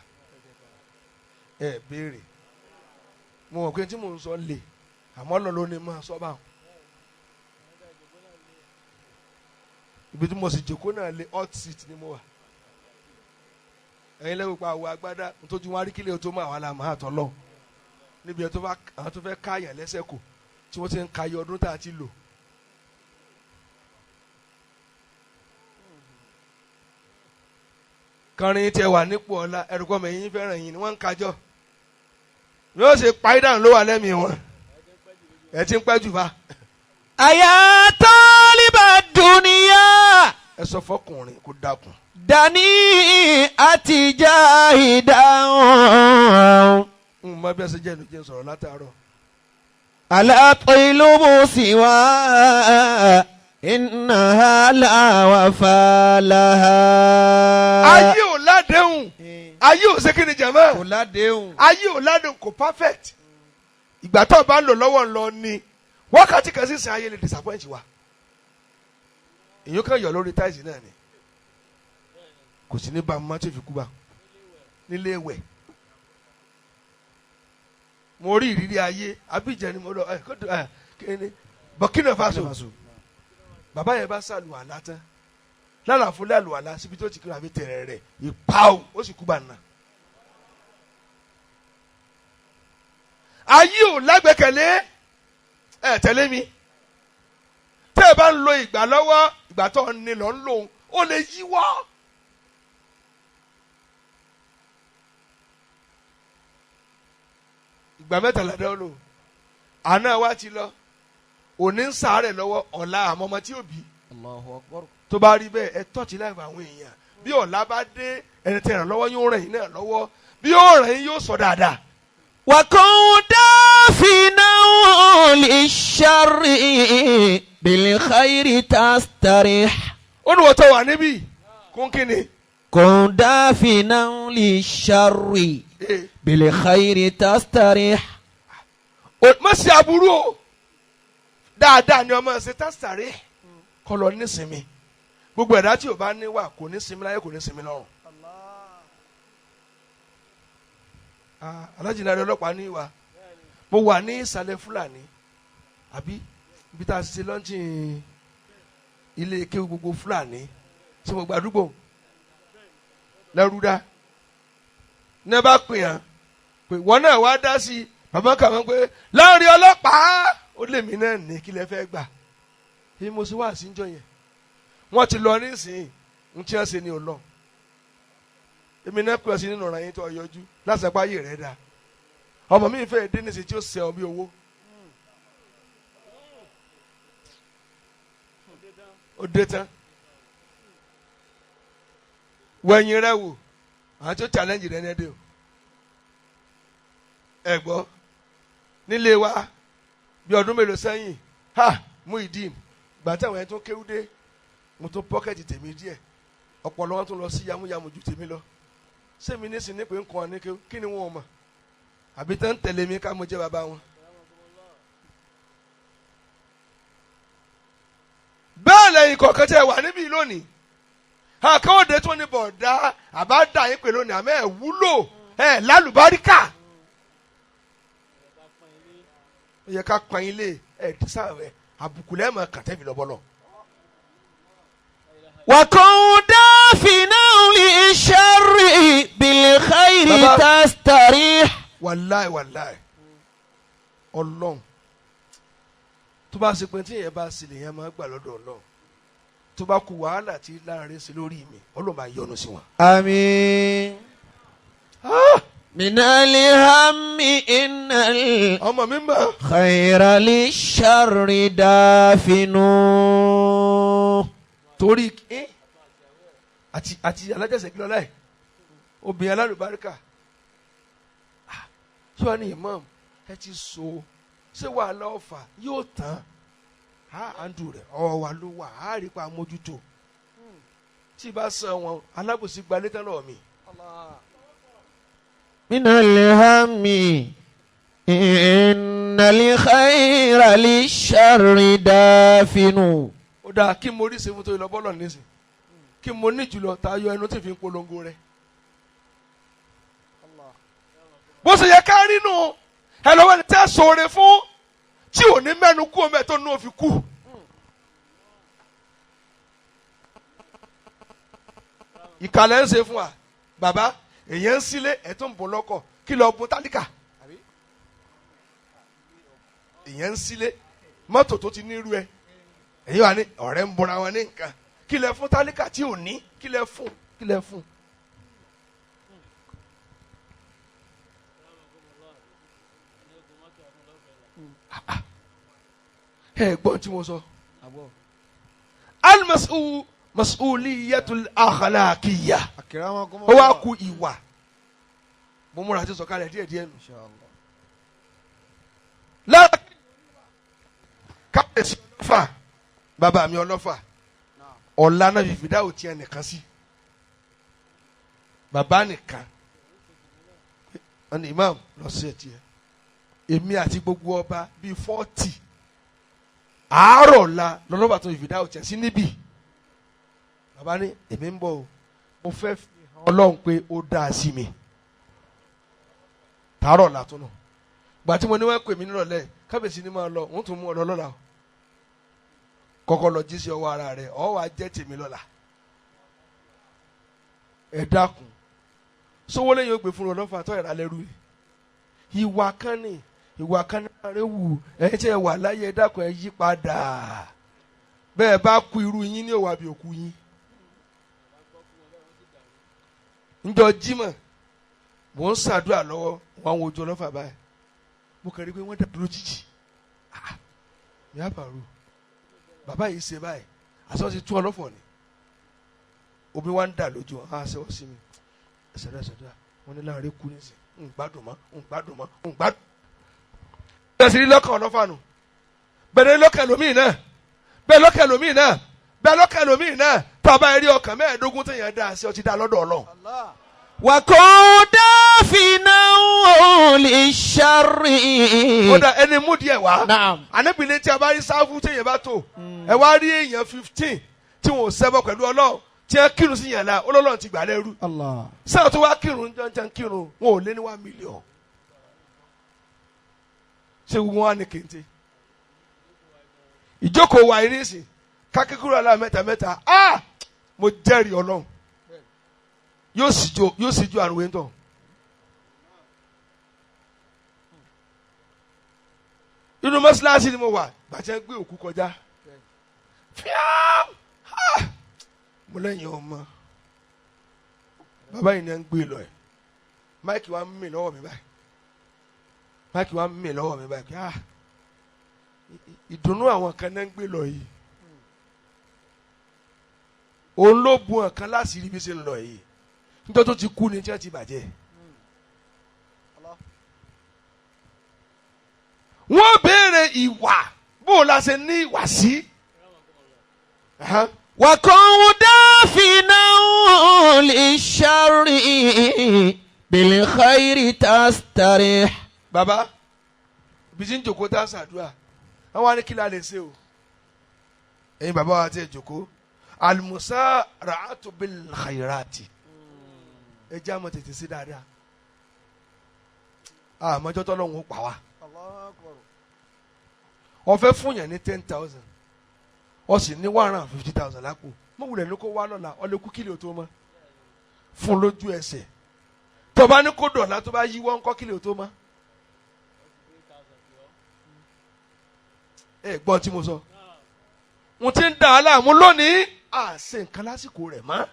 ẹ béèrè, mo mọ̀ pé tí mò ń sọ lè, àmọ́ lọ ló ní máa sọ báwọn. Ibi tí mo sì jòkó náà lé, hot seat ni mo wà. Ẹ̀yin lẹ́wọ̀ pa àwọn agbádá nítorí wọn aríkìlẹ̀ tó máa wà láàmú àtọ̀ lọ níbi ẹ̀ tó bá àwọn tó fẹ́ káyàn lẹ́sẹ̀ kù tí wọ́n ti ń ka iye ọdún tá a ti lò. Kọrin tẹ wà nípò ọ̀la ẹ̀rùkọ́ mẹ̀yìn fẹ́ràn yìí ni wọ́n ń kájọ́ yóò ṣe páídàn ló wà lẹ́mìí wọn, ẹ ti ń pẹ́ jù bá. Àyà tálíbà dúníyà. Ẹ sọ fọkùnrin kó dákun. Dání àti jáhìdá. N mọ bí ẹ ṣe jẹ́ ìlú jẹ́ sọ̀rọ̀ látàárọ̀. Alápẹ̀lúbù sí wa iná làwà fàlà. Ayé ò ládéhùn, ayé ò ṣe kí ni jẹ̀mọ́? Kò ládéhùn. Ayé ò ládéhùn, kò perfect. Ìgbà tó o bá ń lò lọ́wọ́ ń lọ ni wákàtí kan sísìn ayé lè disappoint wa. Èyí kan yọ lórí táìsì náà ni kò sí ní bá a mọ́ tí ò fi kú bá. nílé ìwẹ̀. Mo rí ìrírí ayé Abidjan ni mo lọ ẹ Burkina Faso. Bàbá yẹn bá sàlùwàlá tán lálàfo lálùwàlá síbi tó ti kí àfi tẹ̀rẹ̀ rẹ̀ ìpáwò ó sì kú bànà. Ayé ò lágbẹ́kẹ̀lé ẹ tẹ̀lé mi. Tẹ́ ẹ bá ń lo ìgbà lọ́wọ́ ìgbà tó ń ní lọ ń lò ó lè yíwọ́. Ìgbà mẹ́tàlá dẹ́ lò àná wa ti lọ òní ń sàárẹ̀ lọ́wọ́ ọ̀la àmọ́ ọmọ tí ò bí. Allahu Akbar. Tó bá rí bẹ́ẹ̀ ẹ tọ́ọ̀tì láìpẹ́ àwọn èèyàn bí ọ̀la bá dé ẹni tẹ̀ ràn lọ́wọ́ yóò ràn yín náà lọ́wọ́ bí yóò ràn yín yóò sọ dáadáa. وكن دافنا للشر بالخير تستريح. Ó ní wọ́n tó wà níbí kún kí ni. كن دافنا للشر بالخير تستريح. Má ṣe aburú o dáadáa ni ọmọ ṣe tásítàrí kọ́ lọ nísinmi. Gbogbo ẹ̀dá tí o bá ní wà kò ní sinmi láyé kò ní sinmi lọ́run. Alájìnlá ọlọ́pàá ní wa mo wà ní ìsàlẹ̀ Fúlàní àbí ibi tá a ṣe lọ́njìn ilé kéwú gbogbo Fúlàní ṣé mo gbàdúgbò lẹ́rúdá ní ẹ bá pè hàn pé wọ́n náà wá dá sí i bàbá kà wọ́n pé láàrin ọlọ́pàá ó lè mí náà ní kí lẹ fẹ́ gbà èyí mo ṣe wá síjọ yẹn wọ́n ti lọ nísìnyí ń tí wọ́n ṣe ni ò lọ èmi náà pè ọ́ sí nínú ọ̀ràn yín tó yọjú lásìkò ayé rẹ̀ dáa ọmọ mi fẹ́ dé nísìnyí tí ó sẹ́ ọ bí owó ó dé tán wẹ̀yìn rẹ wò àwọn tó challenge rẹ ní ẹdẹ o ẹ gbọ́ nílé wa bí ọdún mélòó sẹ́yìn ha Muideen gbà tí àwọn ẹni tó kéwú dé mo tún pọ́kẹ́tì tèmi díẹ̀ ọ̀pọ̀lọ́ wọn tún lọ sí yamuyamu ju tèmi lọ sẹ́mi ní sinmi pé ń kọ́ ní kéwú kí ni wọn ò mọ̀ àbí tán tẹ̀lé mi ká mo jẹ́ bàbá wọn. Bẹ́ẹ̀ lẹ́yìn kọ̀ọ̀kan tẹ́ wà níbí lónìí àkàwọ̀dé tó ní bọ̀dá àbá dà yín pè lónìí àmọ́ ẹ̀ wúlò ẹ̀ lálùbáríkà. Ó yẹ ká pa yín lé ẹ̀ dísàwẹ̀ àbùkù lẹ́ẹ̀mọ̀ kàtẹ́fì lọ́bọ̀lọ́. وكن دافنا للشر بالخير تستريح. Wàláì wàláì Ọlọ́run tó bá ṣe pé tí èèyàn bá ṣe lèèyàn máa gbà lọ́dọ̀ Ọlọ́run tó bá ku wàhálà tí láàrin sí lórí mi Ọlọ́run máa yọ́nú sí wọn. Àmín. من الهم إن ọmọ mi mọ̀. الخير للشر دافن. Torí àti alájẹsẹ̀ kí lọ́la ẹ̀ obìnrin alálùbáríkà tí wọ́n ní imam ẹ ti so ṣé wàhálà ọ̀fà yóò tán á àǹdù rẹ̀ ọ̀wà wa ló wà á rí pa mójútó tí bá san wọn alábòsí gba létà lọ́wọ́ mi. من الهم إن الخير للشر دافن. Ó dáa kí mo rí sefun tó yẹ lọ bọ́lọ̀ nísìn kí mo ní jùlọ tayọ ẹnu tí fi ń polongo rẹ. Bó ṣe yẹ ká rí nù ẹ lọ́wọ́ ẹni tẹ́ sọ̀rọ̀ fún tí ò ní mẹ́nu kú omi ẹ̀ tó nù ó fi kú. Ìkàlẹ̀ ń ṣe fún wa bàbá èyàn ń sílé ẹ̀ tó ń bọ̀ lọ́kọ̀ kí lọ́ọ́ bọ́ tálíkà èyàn ń sílé mọ́tò tó ti nírú ẹ èyí wà ní ọ̀rẹ́ ń bọra wọn ní nǹkan kí lẹ fún tálíkà tí ò ní kí lẹ fún kí lẹ fún. Ẹ gbọ́n tí mo sọ. Al-mas'ul mas'uliyatul akhlaqiyya ó wá ku ìwà mo múra àti sọ̀kalẹ̀ díẹ̀ díẹ̀ nù. Lára kábíyèsí ọlọ́fà bàbá mi ọlọ́fà ọ̀la náà fìfì dáwò tiẹ̀ nìkan sí bàbá nìkan ẹni imam lọ sí ẹ̀ tiẹ̀ èmi àti gbogbo ọba bíi 40 àárọ̀ la lọ́lọ́bà tó fìfì dáwò tiẹ̀ sí níbí bàbá ní èmi ń bọ̀ o mo fẹ́ fi hàn Ọlọ́run pé ó dáa sí mi. Tààrọ̀ làtúnù gbà tí mo ní wọ́n pè mí nírọ̀lẹ́ kábíyèsí ni máa lọ òun tún mú ọ lọ lọ́la o. Kọ́kọ́ lọ jí sí ọwọ́ ara rẹ̀ ọ wàá jẹ́ tèmi lọ́la. Ẹ dákun, sówó lẹ́yìn ó gbé fún ọlọ́fà tó ẹ̀rá lẹ́rú yìí. Ìwà kan ní ìwà kan ní àárẹ̀ wù ẹ̀ tí ẹ wà láyé. Ẹ dákun, ẹ yí padà. Bẹ́ẹ̀ bá kú, irú yín ní òwà bí òkú yín. Njọ Jímọ̀, mò ń ṣàdúrà lọ́wọ́ wọn àwọn ojú ọlọ́fà báyìí, mo kàn rí pé wọ́n dà dúró jìjì. Ah, mi á bàrù bàbá yìí ṣe báyìí, àṣọ ti tú ọlọ́fọ̀ ni, omi wa ń dà lójú wọn á ṣe wọ́n sí mi. Ṣàdúrà ṣàdúrà, wọn ní láàrin kú nísìn, ń gbádùn mọ́, ń gbádùn mọ́, ń gbádùn. Bẹ́ẹ̀ sì rí lọ́kàn ọlọ́fà nù, bẹ́ẹ̀ rí lọ́kàn ẹlòmíì náà, bẹ́ẹ̀ lọ́kàn ẹlòmíì náà, bẹ́ẹ̀ lọ́kàn ẹlòmíì náà. Tá a bá rí ọkàn 15 téèyàn dá sí, ọtí dá lọ́dọ̀ Ọlọ́run. وكن دافنا للشر. Ó dá ẹni mú díẹ̀ wá. نعم. Ànábìlẹ̀ tí a bá rí sáfù téèyàn bá tó, ẹ wá rí èèyàn 15 tí wọn ò ṣẹbọ pẹ̀lú Ọlọ́run, tí wọ́n kírun sí yàn lá, Ọlọ́run ti gbà lẹ́rú. الله. Sáà tó wá kírun jọ́njọ́n kírun, wọn ò lé ní 1 million. Ṣé gbogbo wọn á ní kéńté ìjókòó wa yìí nísìn kákíkúrò alá mẹ́ta mẹ́ta? Ah, mo jẹ́rìí Ọlọ́run, yóò sì jó, yóò sì jó àrùn wẹ́ńtọ̀. Inú mọ́ṣáláṣí ni mo wà gbàtẹ́ gbé òkú kọjá fíàm. Ah! Mo lẹ́yìn ọmọ bàbá yìí ni à ń gbé lọ ẹ̀, mic wa ń mì lọ́wọ́ mi báyìí, mic wa ń mì lọ́wọ́ mi báyìí. Ah, ìdùnnú àwọn kan náà ń gbé lọ yìí, òun ló bu ọ̀kan láṣìírí bí ṣe ń lọ yìí. Nítorí tó ti kú ni tí wọ́n ti bàjẹ́. Wọ́n béèrè ìwà, bó o la ṣe ní ìwà sí. وكن دافنا للشر بالخير تستريح. Bàbá ibi tí ń jòkó tá a ṣàdúrà, àwọn á ní kí la lè ṣe o. Ẹ̀yin bàbá wa ti jòkó, almusara'atu bil khairati, ẹ jẹ́ àmọ́ tètè sí dáadáa, àmọ́jọ́ tọ́lọ́hún ó pa wá. Ó fẹ́ fún yàn ní 10,000, ó sì ní 150,000 lápò, mọ̀ wulẹ̀ ní kó wá lọ́la, ọ lè kú kílò tó mọ́ fún lójú ẹsẹ̀. Tó bá ní kó dọ̀la, tó bá yíwọ́ ńkọ́, kílò tó mọ́? Ẹ gbọ́ tí mo sọ, mo ti ń dà á láàmú lónìí, à ṣe nǹkan lásìkò rẹ̀ mọ́.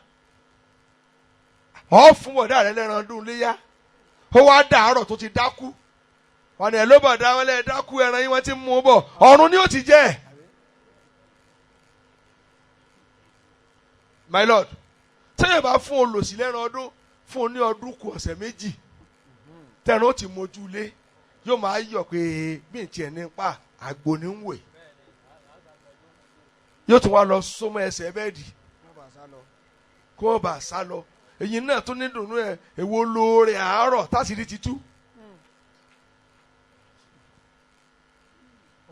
Ọ fún bọ̀dá rẹ lẹ́ran ọdún léyà, ó wá dàárọ̀ tó ti dákú, wọn ni ẹ ló bọ̀dá wọn lẹ́ dákú, ẹran yín wọ́n ti mú un bọ̀, ọ̀run ni ó ti jẹ́. My lord, tẹ́yẹ̀ bá fún olòṣì lẹ́ran ọdún, fún un ní ọdún kù ọ̀sẹ̀ 2, tẹ̀ràn ó ti mójú lé, yóò máa yọ̀ pé bí n tiẹ̀ ní pa àgbo ní ń wè, yóò tún wá lọ sọmọ ẹsẹ̀ bẹ́ẹ̀dì kó o bá sá lọ. Èyí náà tún ní dùnú ẹ. Èwo lóore àárọ̀ tásìrí ti tú?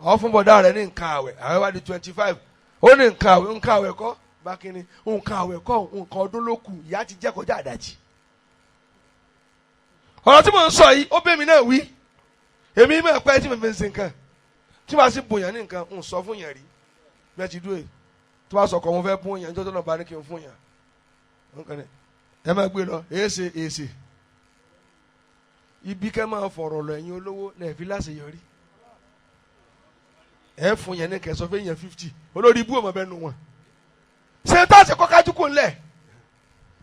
Ọ fún bọ̀dá rẹ ní nǹkan àwẹ̀, àwẹ̀ wá di 25, ó ní nǹkan àwẹ̀, nǹkan àwẹ̀ kọ́ bákínní, nǹkan àwẹ̀ kọ́, nǹkan ọdún ló kù, ìyá ti jẹ́ kọjá àdàjì. Ọ̀rọ̀ tí mò ń sọ yìí, ó bẹ́ mi náà wí. Èmi mọ̀ pé tí mo fi ń ṣe nǹkan, tí màá sì bòyàn ní nǹkan, ń sọ fún yẹn rí bí ẹ ti dúró yìí. Tó bá sọ kọ́ mo fẹ́ bún yẹn níjọ́ tó náà bá ní kí n fún yẹn nǹkan ni ẹ máa gbé lọ. Èéṣe èéṣe ibi kẹ́ máa fọ̀rọ̀ lọ, ẹ̀yin olówó lẹ́ẹ̀fi láṣeyọrí. Ẹ fún yẹn ní kẹsàn fún yẹn 50, olórí ibú ọmọ bẹ́ẹ̀ nu wọn. Ṣé tá a ṣe kọ́ kájú kò ńlẹ̀?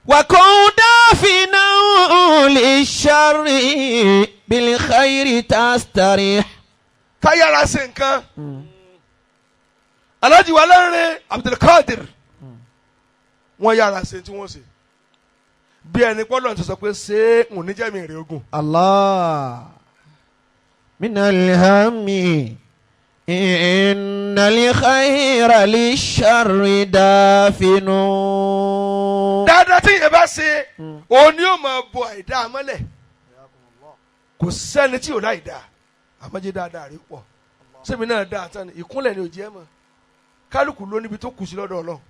وكن دافنا للشر بالخير تستريح. Káyára ṣe nǹkan. Alhaji wa lẹ́rìn Abdulkadir, wọ́n yára ṣe tí wọ́n ṣe bí ẹni pọ́lọ́ ti sọ pé ṣé ń níjẹ́mi rè ogun. الله من الهم إن الخير للشر دافن. Dáadáa tí yẹn bá ṣe, òun ni yóò máa bo àìdá mọ́lẹ̀. Kò sẹ́ni tí ò láìdá, àmọ́jẹ́ dáadáa rí pọ̀. Sẹ́mi náà dáa tán ni ìkúnlẹ̀ ni ò jẹ́ mọ́. Kálukú ló níbi tó kù sí lọ́dọ̀ Ọlọ́run.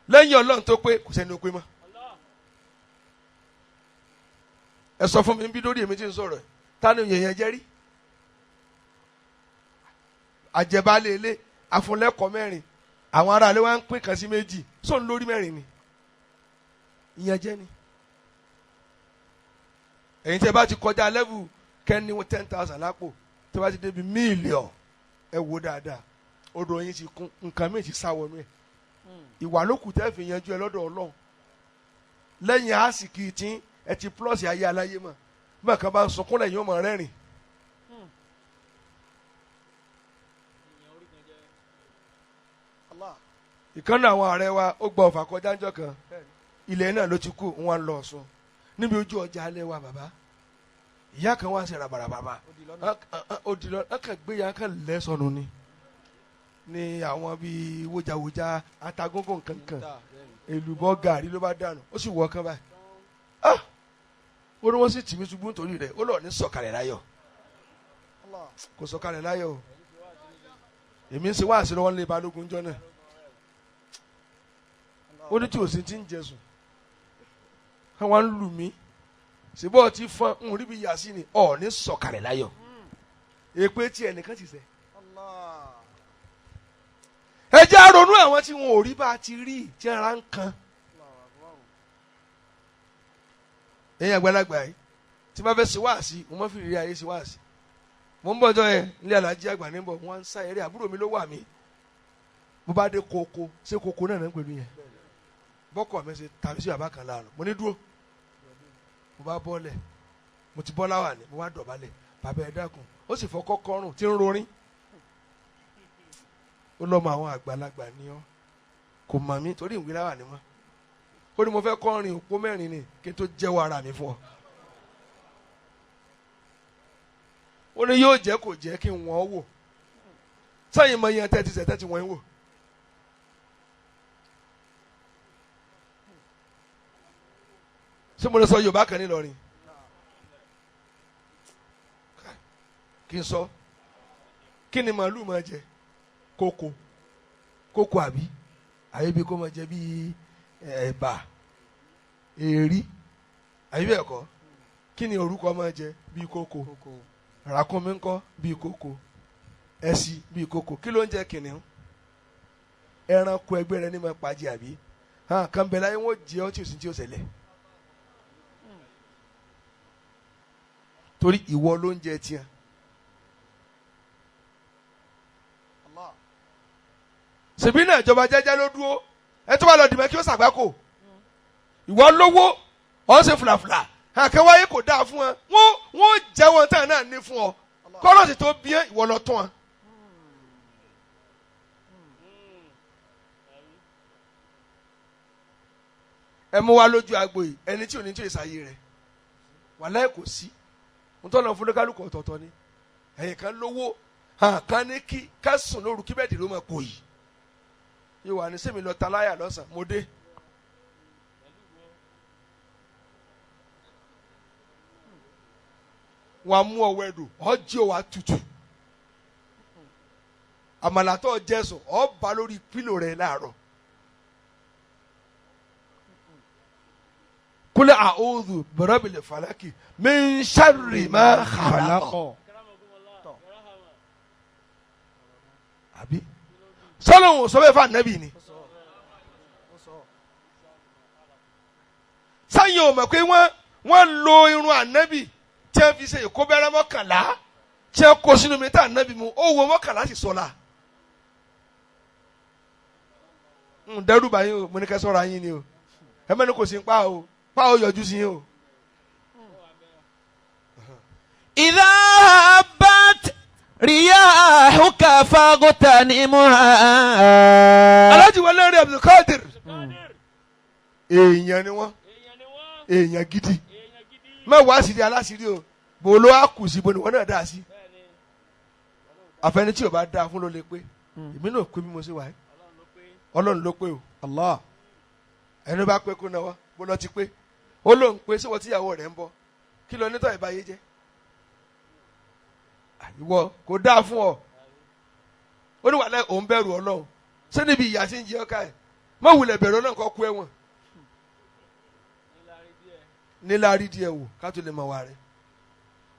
Lẹ́yìn Ọlọ́run tó pé, kò sẹ́ni ó pé mọ́. Ẹ sọ fún mi bí lórí èmi tí ń sọ̀rọ̀ ta ni yẹ̀yẹ̀ jẹ́ rí? Àjẹbálẹ̀ ilé àfúnlẹ́kọ̀ọ́ mẹ́rin àwọn aráalé wa ń pín kan sí méjì sóun lórí mẹ́rin ni ìyẹn jẹ́ ni. Ẹ̀yin tí ẹ bá ti kọjá level kẹ́ni 10,000 lápò tí ẹ bá ti débi mílíọ̀n ẹ wò dáadáa odò yín ti kún nǹkan méjì sáwọnú ẹ̀. Ìwà ló kù tẹ́ fi yanjú ẹ lọ́dọ̀ Ọlọ́run lẹ́yìn àsìkí tí ẹ ti plọ́ọ̀sì ayé aláyé mọ̀ bẹ́ẹ̀ kan bá ń sunkún lẹ́yìn ó mọ̀ rẹ́rìn. Ìkànnì àwọn ààrẹ wa ó gba ọ̀fà kọjá ńjọ́ kan ilẹ̀ náà ló ti kú wọn lọ Ọ̀ṣun níbi ojú ọjà alẹ́ wa bàbá ìyá kan wá ń ṣe ràbàràbàbà ó di lọ ọkàn gbé ya kan lẹ́ sọnù ni ní àwọn bíi wójàwójà atagógó nkankan èlùbọ́ gàrí ló bá dànù ó sì wọ ọkàn báyìí ah ó ní wọ́n sì tì mí ṣubú nítorí rẹ̀ ó lọ ní sọ̀kalẹ̀ láyọ̀ kò sọ̀kalẹ̀ láyọ̀ o èmi ń ṣe wáàsí lọ́wọ́ nílé balógun jọ náà ó ní tí òsín ti ń jẹsùn àwọn ń lù mí ṣùgbọ́n ti fọn ń rí bí yà sí ni ọ̀ ní sọ̀kalẹ̀ láyọ̀ èpè tí ẹnìkan ti sẹ́. Ẹ jẹ́ ronú àwọn tí wọn ò rí bá a ti rí tí ara ń kan. Ẹ̀yin àgbàlagbà yìí tí bá fẹ́ ṣe wáàsí mo máa fi rírí ayé ṣe wáàsí. Mo ń bọ̀ ọjọ́ yẹn nílé alájí àgbà níbọ̀ wọ́n ń sá eré àbúrò mi ló wà mí. Mo bá dé koko ṣé koko náà ń pẹ̀lú yẹn. Bọ́kọ̀ mi ṣe tàbí sí bàbá kan láàrọ̀ mo ní dúró. Mo bá bọ́lẹ̀ mo ti bọ́ láwà ni mo wá dọ̀bálẹ̀ bàbá ẹ dákun ó sì fọkọ́ kọrùn tí ń rorin. Ó lọ́mọ àwọn àgbàlagbà ni ọ́ kò mọ̀ mí torí ìwé láwà ni mọ́. Ó ní mo fẹ́ kọrin òpó mẹ́rin ni kí n tó jẹ́wọ́ ara mi fún ọ. Ó ní yóò jẹ́ kò jẹ́ kí n wọ́n wò sẹ́yìn mọ iye tẹ́tí sẹ́ tẹ́tí wọ́n wò. Ṣé mo lè sọ Yorùbá kan nílọrin? Kí n sọ kí ni màálù máa jẹ? Kókó kókó àbí àyè bí kò máa jẹ bí ẹ̀bà èrí àyè bẹ́ẹ̀ kọ́? Kí ni orúkọ máa jẹ? Bí kókó. Ràkúnmí ńkọ́? Bí kókó. Ẹṣin bí kókó. Kí ló ń jẹ kìnìún? Ẹranko ẹgbẹ́ rẹ ní máa pàjẹ́ àbí hàn kàn bẹ̀ láyé wọ́n jẹ ọ́ tí ò sí tí ò ṣẹlẹ̀ torí ìwọ ló ń jẹ tiẹ̀. Ṣèbí náà ìjọba jẹ́jẹ́ ló dúró ẹ tó bá lọ dìbò kí ó ṣàgbákò ìwọ lówó ọ̀ ń ṣe fùlàfùlà àkẹwáyé kò dáa fún ẹ wọ́n jẹ́ wọn tán náà ní fún ọ kọ́lọ́sì tó bí ẹ ìwọ lọ tún wọn. Ẹ mú wa lójú agbo yìí ẹni tí ò ní tí ò ṣàyè rẹ wàláhì kò sí ntọ́nà fún lókàlùkù ọ̀tọ̀ọ̀tọ̀ ni ẹ̀yìn kan lówó kan ní kí ká sùn lóru kí bẹ́ẹ̀ dì ló máa kò yìí yóò wà ní sẹ́mi lọ ta láyà lọ́sàn-án mo dé. Wàá mú ọwọ́ ẹ̀dùn ọ́ jí o wàá tutù àmàlà tó jẹ sùn ọ́ bá lórí pílò rẹ̀ láàárọ̀. Kúlẹ̀ a'udhu birabbil falaki min sharri ma khalaqa. Àbí sọlọ́hún sọ bẹ́ẹ̀ fún ànábì ni. Sáyẹn ò mọ̀ pé wọ́n lo irun ànábì tí wọ́n fi ṣe ìkóbẹ́rẹ́ mọ́kànlá tí wọ́n kó sínú mi tá ànábì mu ó wo mọ́kànlá sì sọ̀la. Ń dẹ́rù báyìí o, mo ní kẹ́ sọ́ra yín ni o, ẹ mẹ́ni kò sí ń pa o, pa o yọjú sí yín o. Idha habbat riyahuka faghtanimha. Alhaji Wale rí Abdulkadir. Èèyàn ni wọ́n, èèyàn gidi. Mẹ́wàá sì di aláṣírí o, bò ló á kù sí bo ni wọ́n náà dá sí. Àfẹni tí o bá dáa fún ló lè pé. Èmi náà pé bí mo ṣe wà yìí. Ọlọ́run ló pé o. Allah. Ẹni bá pé kó náwó, bó lọ ti pé. Ó lóun pé ṣé wọ́n tíyàwó rẹ̀ ń bọ̀. Kí ló nítọ̀ ìbáyé jẹ́? Ìwọ kò dáa fún ọ. Ó ní wàhálà òun bẹ̀rù Ọlọ́run. Ṣé níbi ìyá tí ń jẹ ọ́ ká ẹ̀? Má wulẹ̀ bẹ̀rù Ọlọ́run kó kú ẹ̀wọ̀n. Níláárí díẹ̀ wò ká tó lè mọ̀ wá rẹ̀.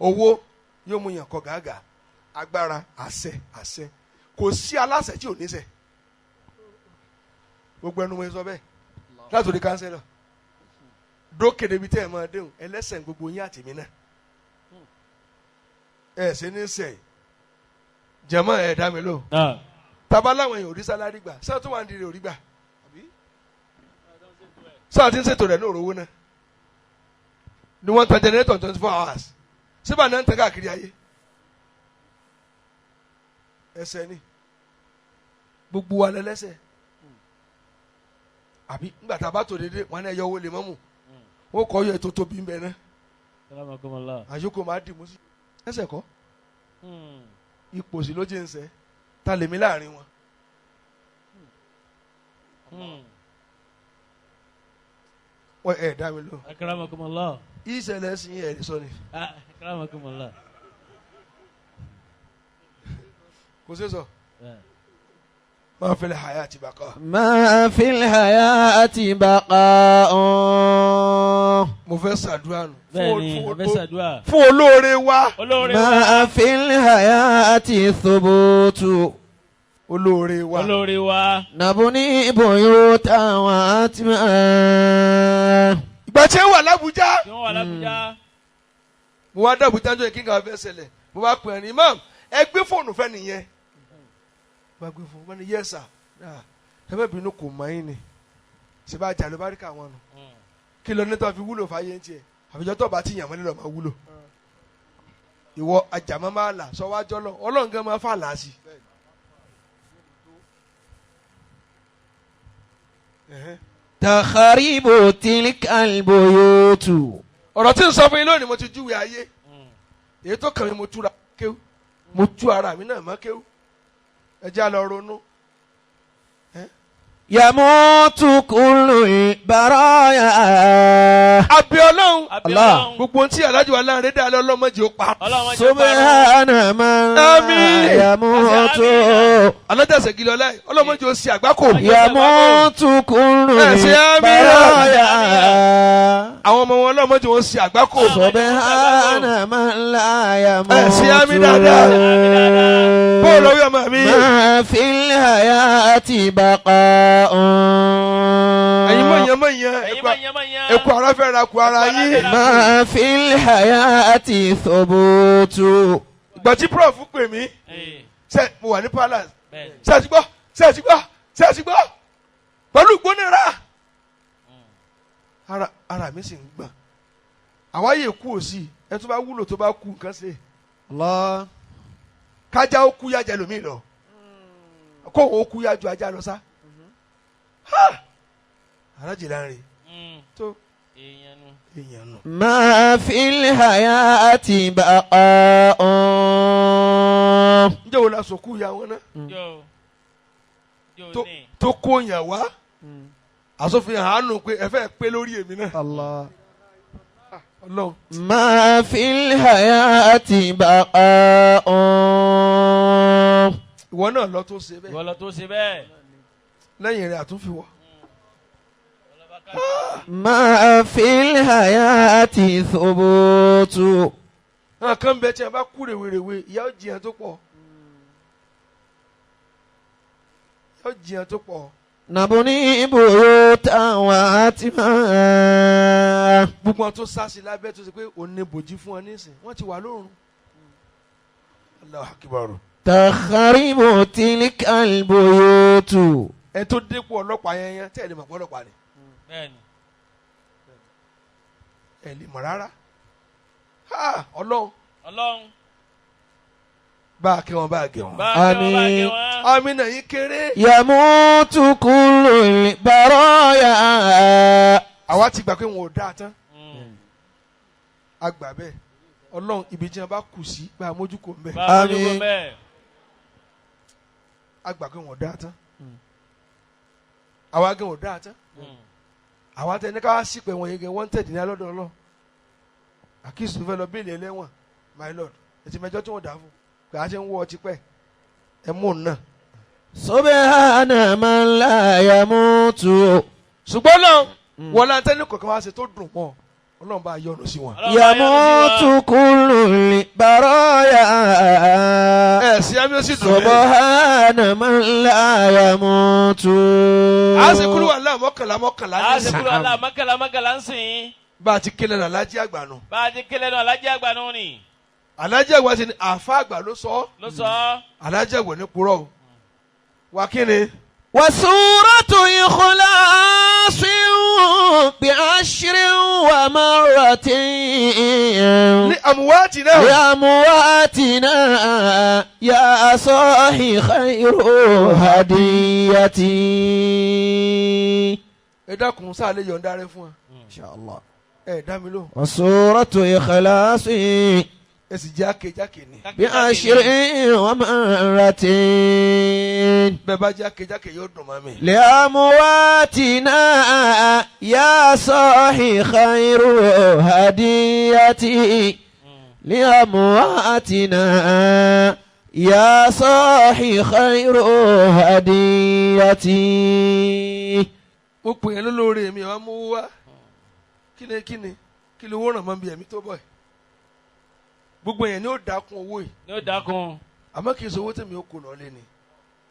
Owó yóò mú yàn kọ gàgà, agbára, àṣẹ àṣẹ. Kò sí aláṣẹ tí ò ní ṣẹ. Gbogbo ẹnu mo sọ bẹ́ẹ̀ látòrí kánsẹ́lọ̀ dókè débi tẹ́ ẹ̀ máa déhùn ẹlẹ́sẹ̀ gbogbo yín àtìmí náà. Ẹ ṣe ní sẹ̀ jẹ̀mọ́ ẹ̀ dá mi lò. Tàbá láwọn èèyàn ò rí sálárì gbà, sáà tó wà ní ìrè ò rí gbà. Sáà tí ń ṣètò rẹ̀ ní òrówó náà ni wọ́n tan generator 24 hours síbà náà ń tẹ káàkiri ayé. Ẹsẹ̀ ni gbogbo wa lẹ́lẹ́sẹ̀ àbí ńgbà tá a bá tò déédéé wọn ní ẹyọ owó lè mọ́mù wọn kọ́ yọ ètò tóbi ń bẹ náà àyókò máa dì mú sí ẹsẹ̀ kọ́ ipò sí ló jẹ́ ń sẹ́ ta lèmi láàrin wọn. Wọ́n ẹ̀ dá mi lò. Akramakumullah. Ìṣẹ̀lẹ̀ sí ẹ̀ sọ ni. Akramakumullah. Kò sí sọ. Ma fil hayati baqa. Ma fil hayati baqa. Mo fẹ́ ṣàdúrà nù. Bẹ́ẹ̀ni, mo fẹ́ ṣàdúrà. Fún olóore wa. Olóore wa. Ma fil hayati thubutu. Olóore wa. Olóore wa. Nabuni buyutan wa atma. Ìgbà tí ó wà l'Ábùjá. Tí wọ́n wà l'Ábùjá. Mo wá dàbújá jọ kí n kà fẹ́ ṣẹlẹ̀. Mo bá pè é ní imam, ẹ gbé fóònù fẹ́ nìyẹn. Bá gbé fóònù, wọ́n ní yes sir. Ẹ bẹ́ẹ̀ bínú kò mọ̀ yín ni. Ṣé bá jà ló bá rí káwọn nù? Kí ló ní tó fi wúlò fáyé ń tiẹ̀? Àfijọ́ tó bá ti yàn mọ́lẹ́ lọ máa wúlò. Ìwọ àjàmọ́ máa là sọ wájọ́ lọ, Ọlọ́run gan máa fà là sí. Takharibu tilka albuyutu. Ọ̀rọ̀ tí n sọ fún yín lónìí mo ti júwe ayé. Èyí tó kàn mí mo túra kéwú. Mo tú ara mi náà mọ́ kéwú. Ẹ jẹ́ á lọ ronú. Yamutu kullu baraya. Àbí Ọlọ́run. Allah. Gbogbo ohun tí Alhaji wa Lanre dá lọ ọlọ́mọdé ó pa. Subhana man yamutu. Alájà Ṣẹ̀gilọ̀ láì ọlọ́mọdé ó ṣe àgbákò. Yamutu kullu baraya. Àwọn ọmọ wọn ọlọ́mọdé ó ṣe àgbákò. Subhana man la yamutu. Ẹ ṣe àmì dáadáa. Bóòlù ọwọ́ ọmọ mi. Ma fil hayati baqa. Ẹ̀yin mọ̀nyán ẹ̀kú ara fẹ́ ra kú ara yín. Ma fil hayati thubutu. Ìgbà tí prof pè mí, ṣe mo wà ní palace, ṣe ti gbọ́, ṣe ti gbọ́, ṣe ti gbọ́, pẹ̀lú ìgbónára. Ara mi sì ń gbọ̀n. Àwa yè kú òsì, ẹ tó bá wúlò tó bá kú nǹkan ṣe. Kájá ó kú yájẹ lómi lọ. Kóhun ó kú yájú ajá lọ sá. Alhaji Lanre tó èèyàn nù. Ma fil hayati baqa'un. Ǹjẹ́ wo la sọ̀kú ya wọn náà? Tó kó yàn wá. Àsòfin àánú pé ẹ fẹ́ pé lórí èmi náà. Allah. Ọlọ́run. Ma fil hayati baqa'un. Ìwọ náà lọ tó ṣe bẹ́ẹ̀. Ìwọ lọ tó ṣe bẹ́ẹ̀. Lẹ́yìn rẹ̀ àtúnfi wọ. Ma fil hayati thubutu. Àwọn kan bẹ tí a bá kú rèwerèwe, ìyà ó jìyàn tó pọ̀. Ìyà ó jìyàn tó pọ̀. Nabuni buyutan wa atima. Gbogbo wọn tó sá sí lábẹ́ tó ṣe pé òun ní bòjí fún ọ nísìn, wọ́n ti wà lóòrùn. Allahu akbar. Takharibu tilka albuyutu. Ẹ tó dépò ọlọ́pàá yẹn yẹn tẹ́ ẹ lè mọ̀ pé ọlọ́pàá ni. Bẹ́ẹ̀ni. Ẹ lè mọ̀ rárá. Ọlọ́run. Ọlọ́run. Bá a kẹ́ wọn, bá a gẹ̀ wọn. Àmín. Àmín náà yín kéré. Yamutu kullu baraya. Àwa ti gbà pé wọn ò dáa tán. A gbà bẹ́ẹ̀. Ọlọ́run ibi tí wọn bá kù sí gba mójúkò ń bẹ̀. Àmín. A gbà pé wọn ò dáa tán. Àwa gẹ̀ wọn ò dáa tán. Àwa tẹ ní ká wá sí pé wọn yẹn gẹ wọ́n tẹ̀dí ní alọ́dọ̀ Ọlọ́run. Àkíyèsí fẹ́ lọ bíìlì ẹlẹ́wọ̀n, my lord, ètí mẹjọ tí wọ́n dà fún. Kà á ṣe ń wọ ọtí pẹ́. Ẹ mú un náà. Subhana man la yamutu. Ṣùgbọ́n náà wọ́n láńtẹ́ ní kọ̀ọ̀kan wá ṣe tó dùn mọ́. Ọlọ́run bá yọ́nú sí wọn. يموت كل البرايا Ẹ sí àmì ó sì dùn mí. سبحان من لا يموت. A sì kúrú wà láà mọ́kànlá mọ́kànlá A sì nísìn. kúrò àlá mọ́kànlá mọ́kànlá ń sìn. Bá a ti kélé ní alájí àgbà nù. Bá a ti kélé náà alájí àgbà nù ni. Alájí àgbà ti ní àfa àgbà ló sọ ọ́. Ló sọ ọ́. Alájí àgbà ní purọ́ o. Wà kí ni? وسورة إخلاص بعشر ومرة Ní àmúwáàtì náà. لأمواتنا يا صاحي خير هديتي. Ẹ dákun sáà lè yọ̀ǹda rẹ fún wa. إن شاء الله. Ẹ dá mi lóhùn. وسورة إخلاص Ẹ sì jẹ́ àkéjáké ni. بعشر ومرة Bẹ́ẹ̀ bá jẹ́ àkéjáké yóò dùn mọ́ mi. لأمواتنا يا صاحي خير هديتي لأمواتنا يا صاحي خير هديتي. Mo pè yẹn lólóore mi, àwọn amówó wá. Kíni kíni kí ló wó ràn mọ́ bí ẹ̀mí tó bọ̀ yìí. Gbogbo yẹn ni ó dákun owó yìí. Ní ó dákun. Àmọ́ kì í ṣe owó tèmi ó kò lọ lé ni.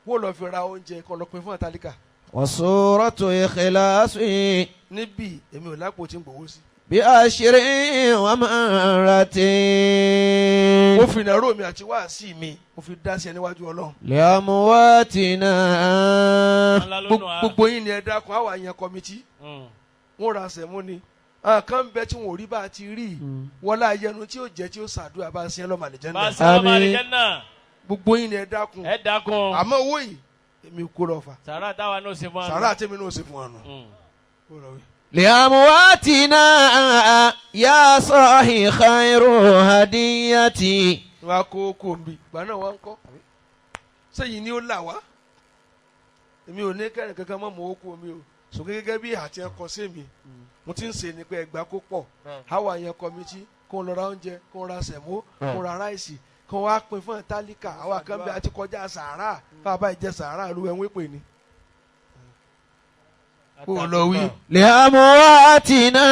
Wọ́n lọ fi ra oúnjẹ kan lọ pin fún àtàlíkà. وسورة إخلاص Níbí èmi ò lápò tí ń gbowó sí. بعشر ومرة Mo fi ìnáró mi àti wáàsí mi, mo fi dá sí ẹ níwájú Ọlọ́run. لأمواتنا Ńlá ló nù á. Gbogbo yín ni ẹ dákun, àwọn àyàn kọmitì. Wọ́n ra sẹ̀mú ni. Àwọn kan ń bẹ tí wọn ò rí bá a ti rí. Wọ́n láyẹnu tí ó jẹ́ tí ó ṣàdúrà bá a sin ẹ lọ́mọ àlìjẹ́ Bá a náà. sì lọ́mọ Àmín. àlìjẹ́nnà. Gbogbo yín ni ẹ dákun. Ẹ dákun. Àmọ́ owó yìí èmi kó lọ fà. Sàrà táwa náà ṣe fún wa. Sàrà àtẹ̀mí náà ó ṣe fún wa nù. Kó lọ wí. لأمواتنا يا صاحي خير هديتي. Wọ́n á kó kó ń bi ìgbà náà wọ́n ń kọ́. Sẹ́yìn ni ó là wá. Èmi ò ní kẹ́rin kankan mọ́ mọ́ ó kó mi o. Sòkè gẹ́gẹ́ bí àti ẹ̀kọ́ sí mi. Mo ti ń ṣe ni pé ẹgbàá kó pọ̀. Àwọn àyàn kọ́mítì kó ń lọ ra oúnjẹ, kó ń ra sẹ̀mó, kó ń ra ráìsì, kó wá pín fún tálíkà. Àwọn àkànbẹ àti kọjá sàárà. Bàbá ìjẹ sàárà ló ẹ̀ ń wípé ni. Kó o lọ wí. لأمواتنا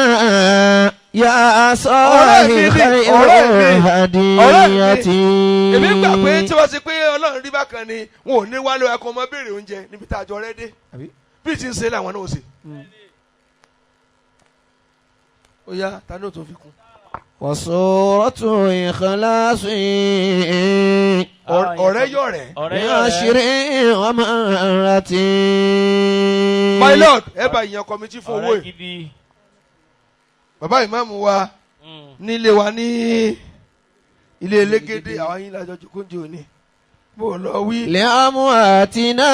يا صاحي ọ̀rẹ́ mi ni, خير ọ̀rẹ́ mi, ọ̀rẹ́ mi. هديتي. Èmi gbà pé tí wọ́n ti pé Ọlọ́run rí bákan ni wọn ò ní wálé ẹ̀kọ́ ọmọ béèrè oúnjẹ níbi tá a jọ rẹ́ dé. Bí ti ń ṣe làwọn náà ó ṣe. Ó yá, ta ni ó tún fi kún. وسورة إخلاص Ọ̀rẹ́ yọ̀rẹ́. Ọ̀rẹ́ yọ̀rẹ́. بعشر ومرة. My lord, ẹ bá ìyẹn kọmitì fún owó Ọ̀rẹ́ yìí. gidi. Bàbá ìmáàmù wa nílé wa ní ilé elégédé àwọn yín lájọ jòkóńjò ní. Bó lọ wí. لأمواتنا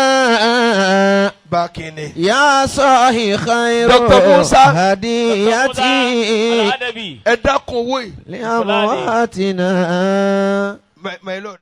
Bákínni. يا صاحي خير Dr. Musa. هديتي Aládẹ́bì. Ẹ dákun owó yìí. لأمواتنا My lord.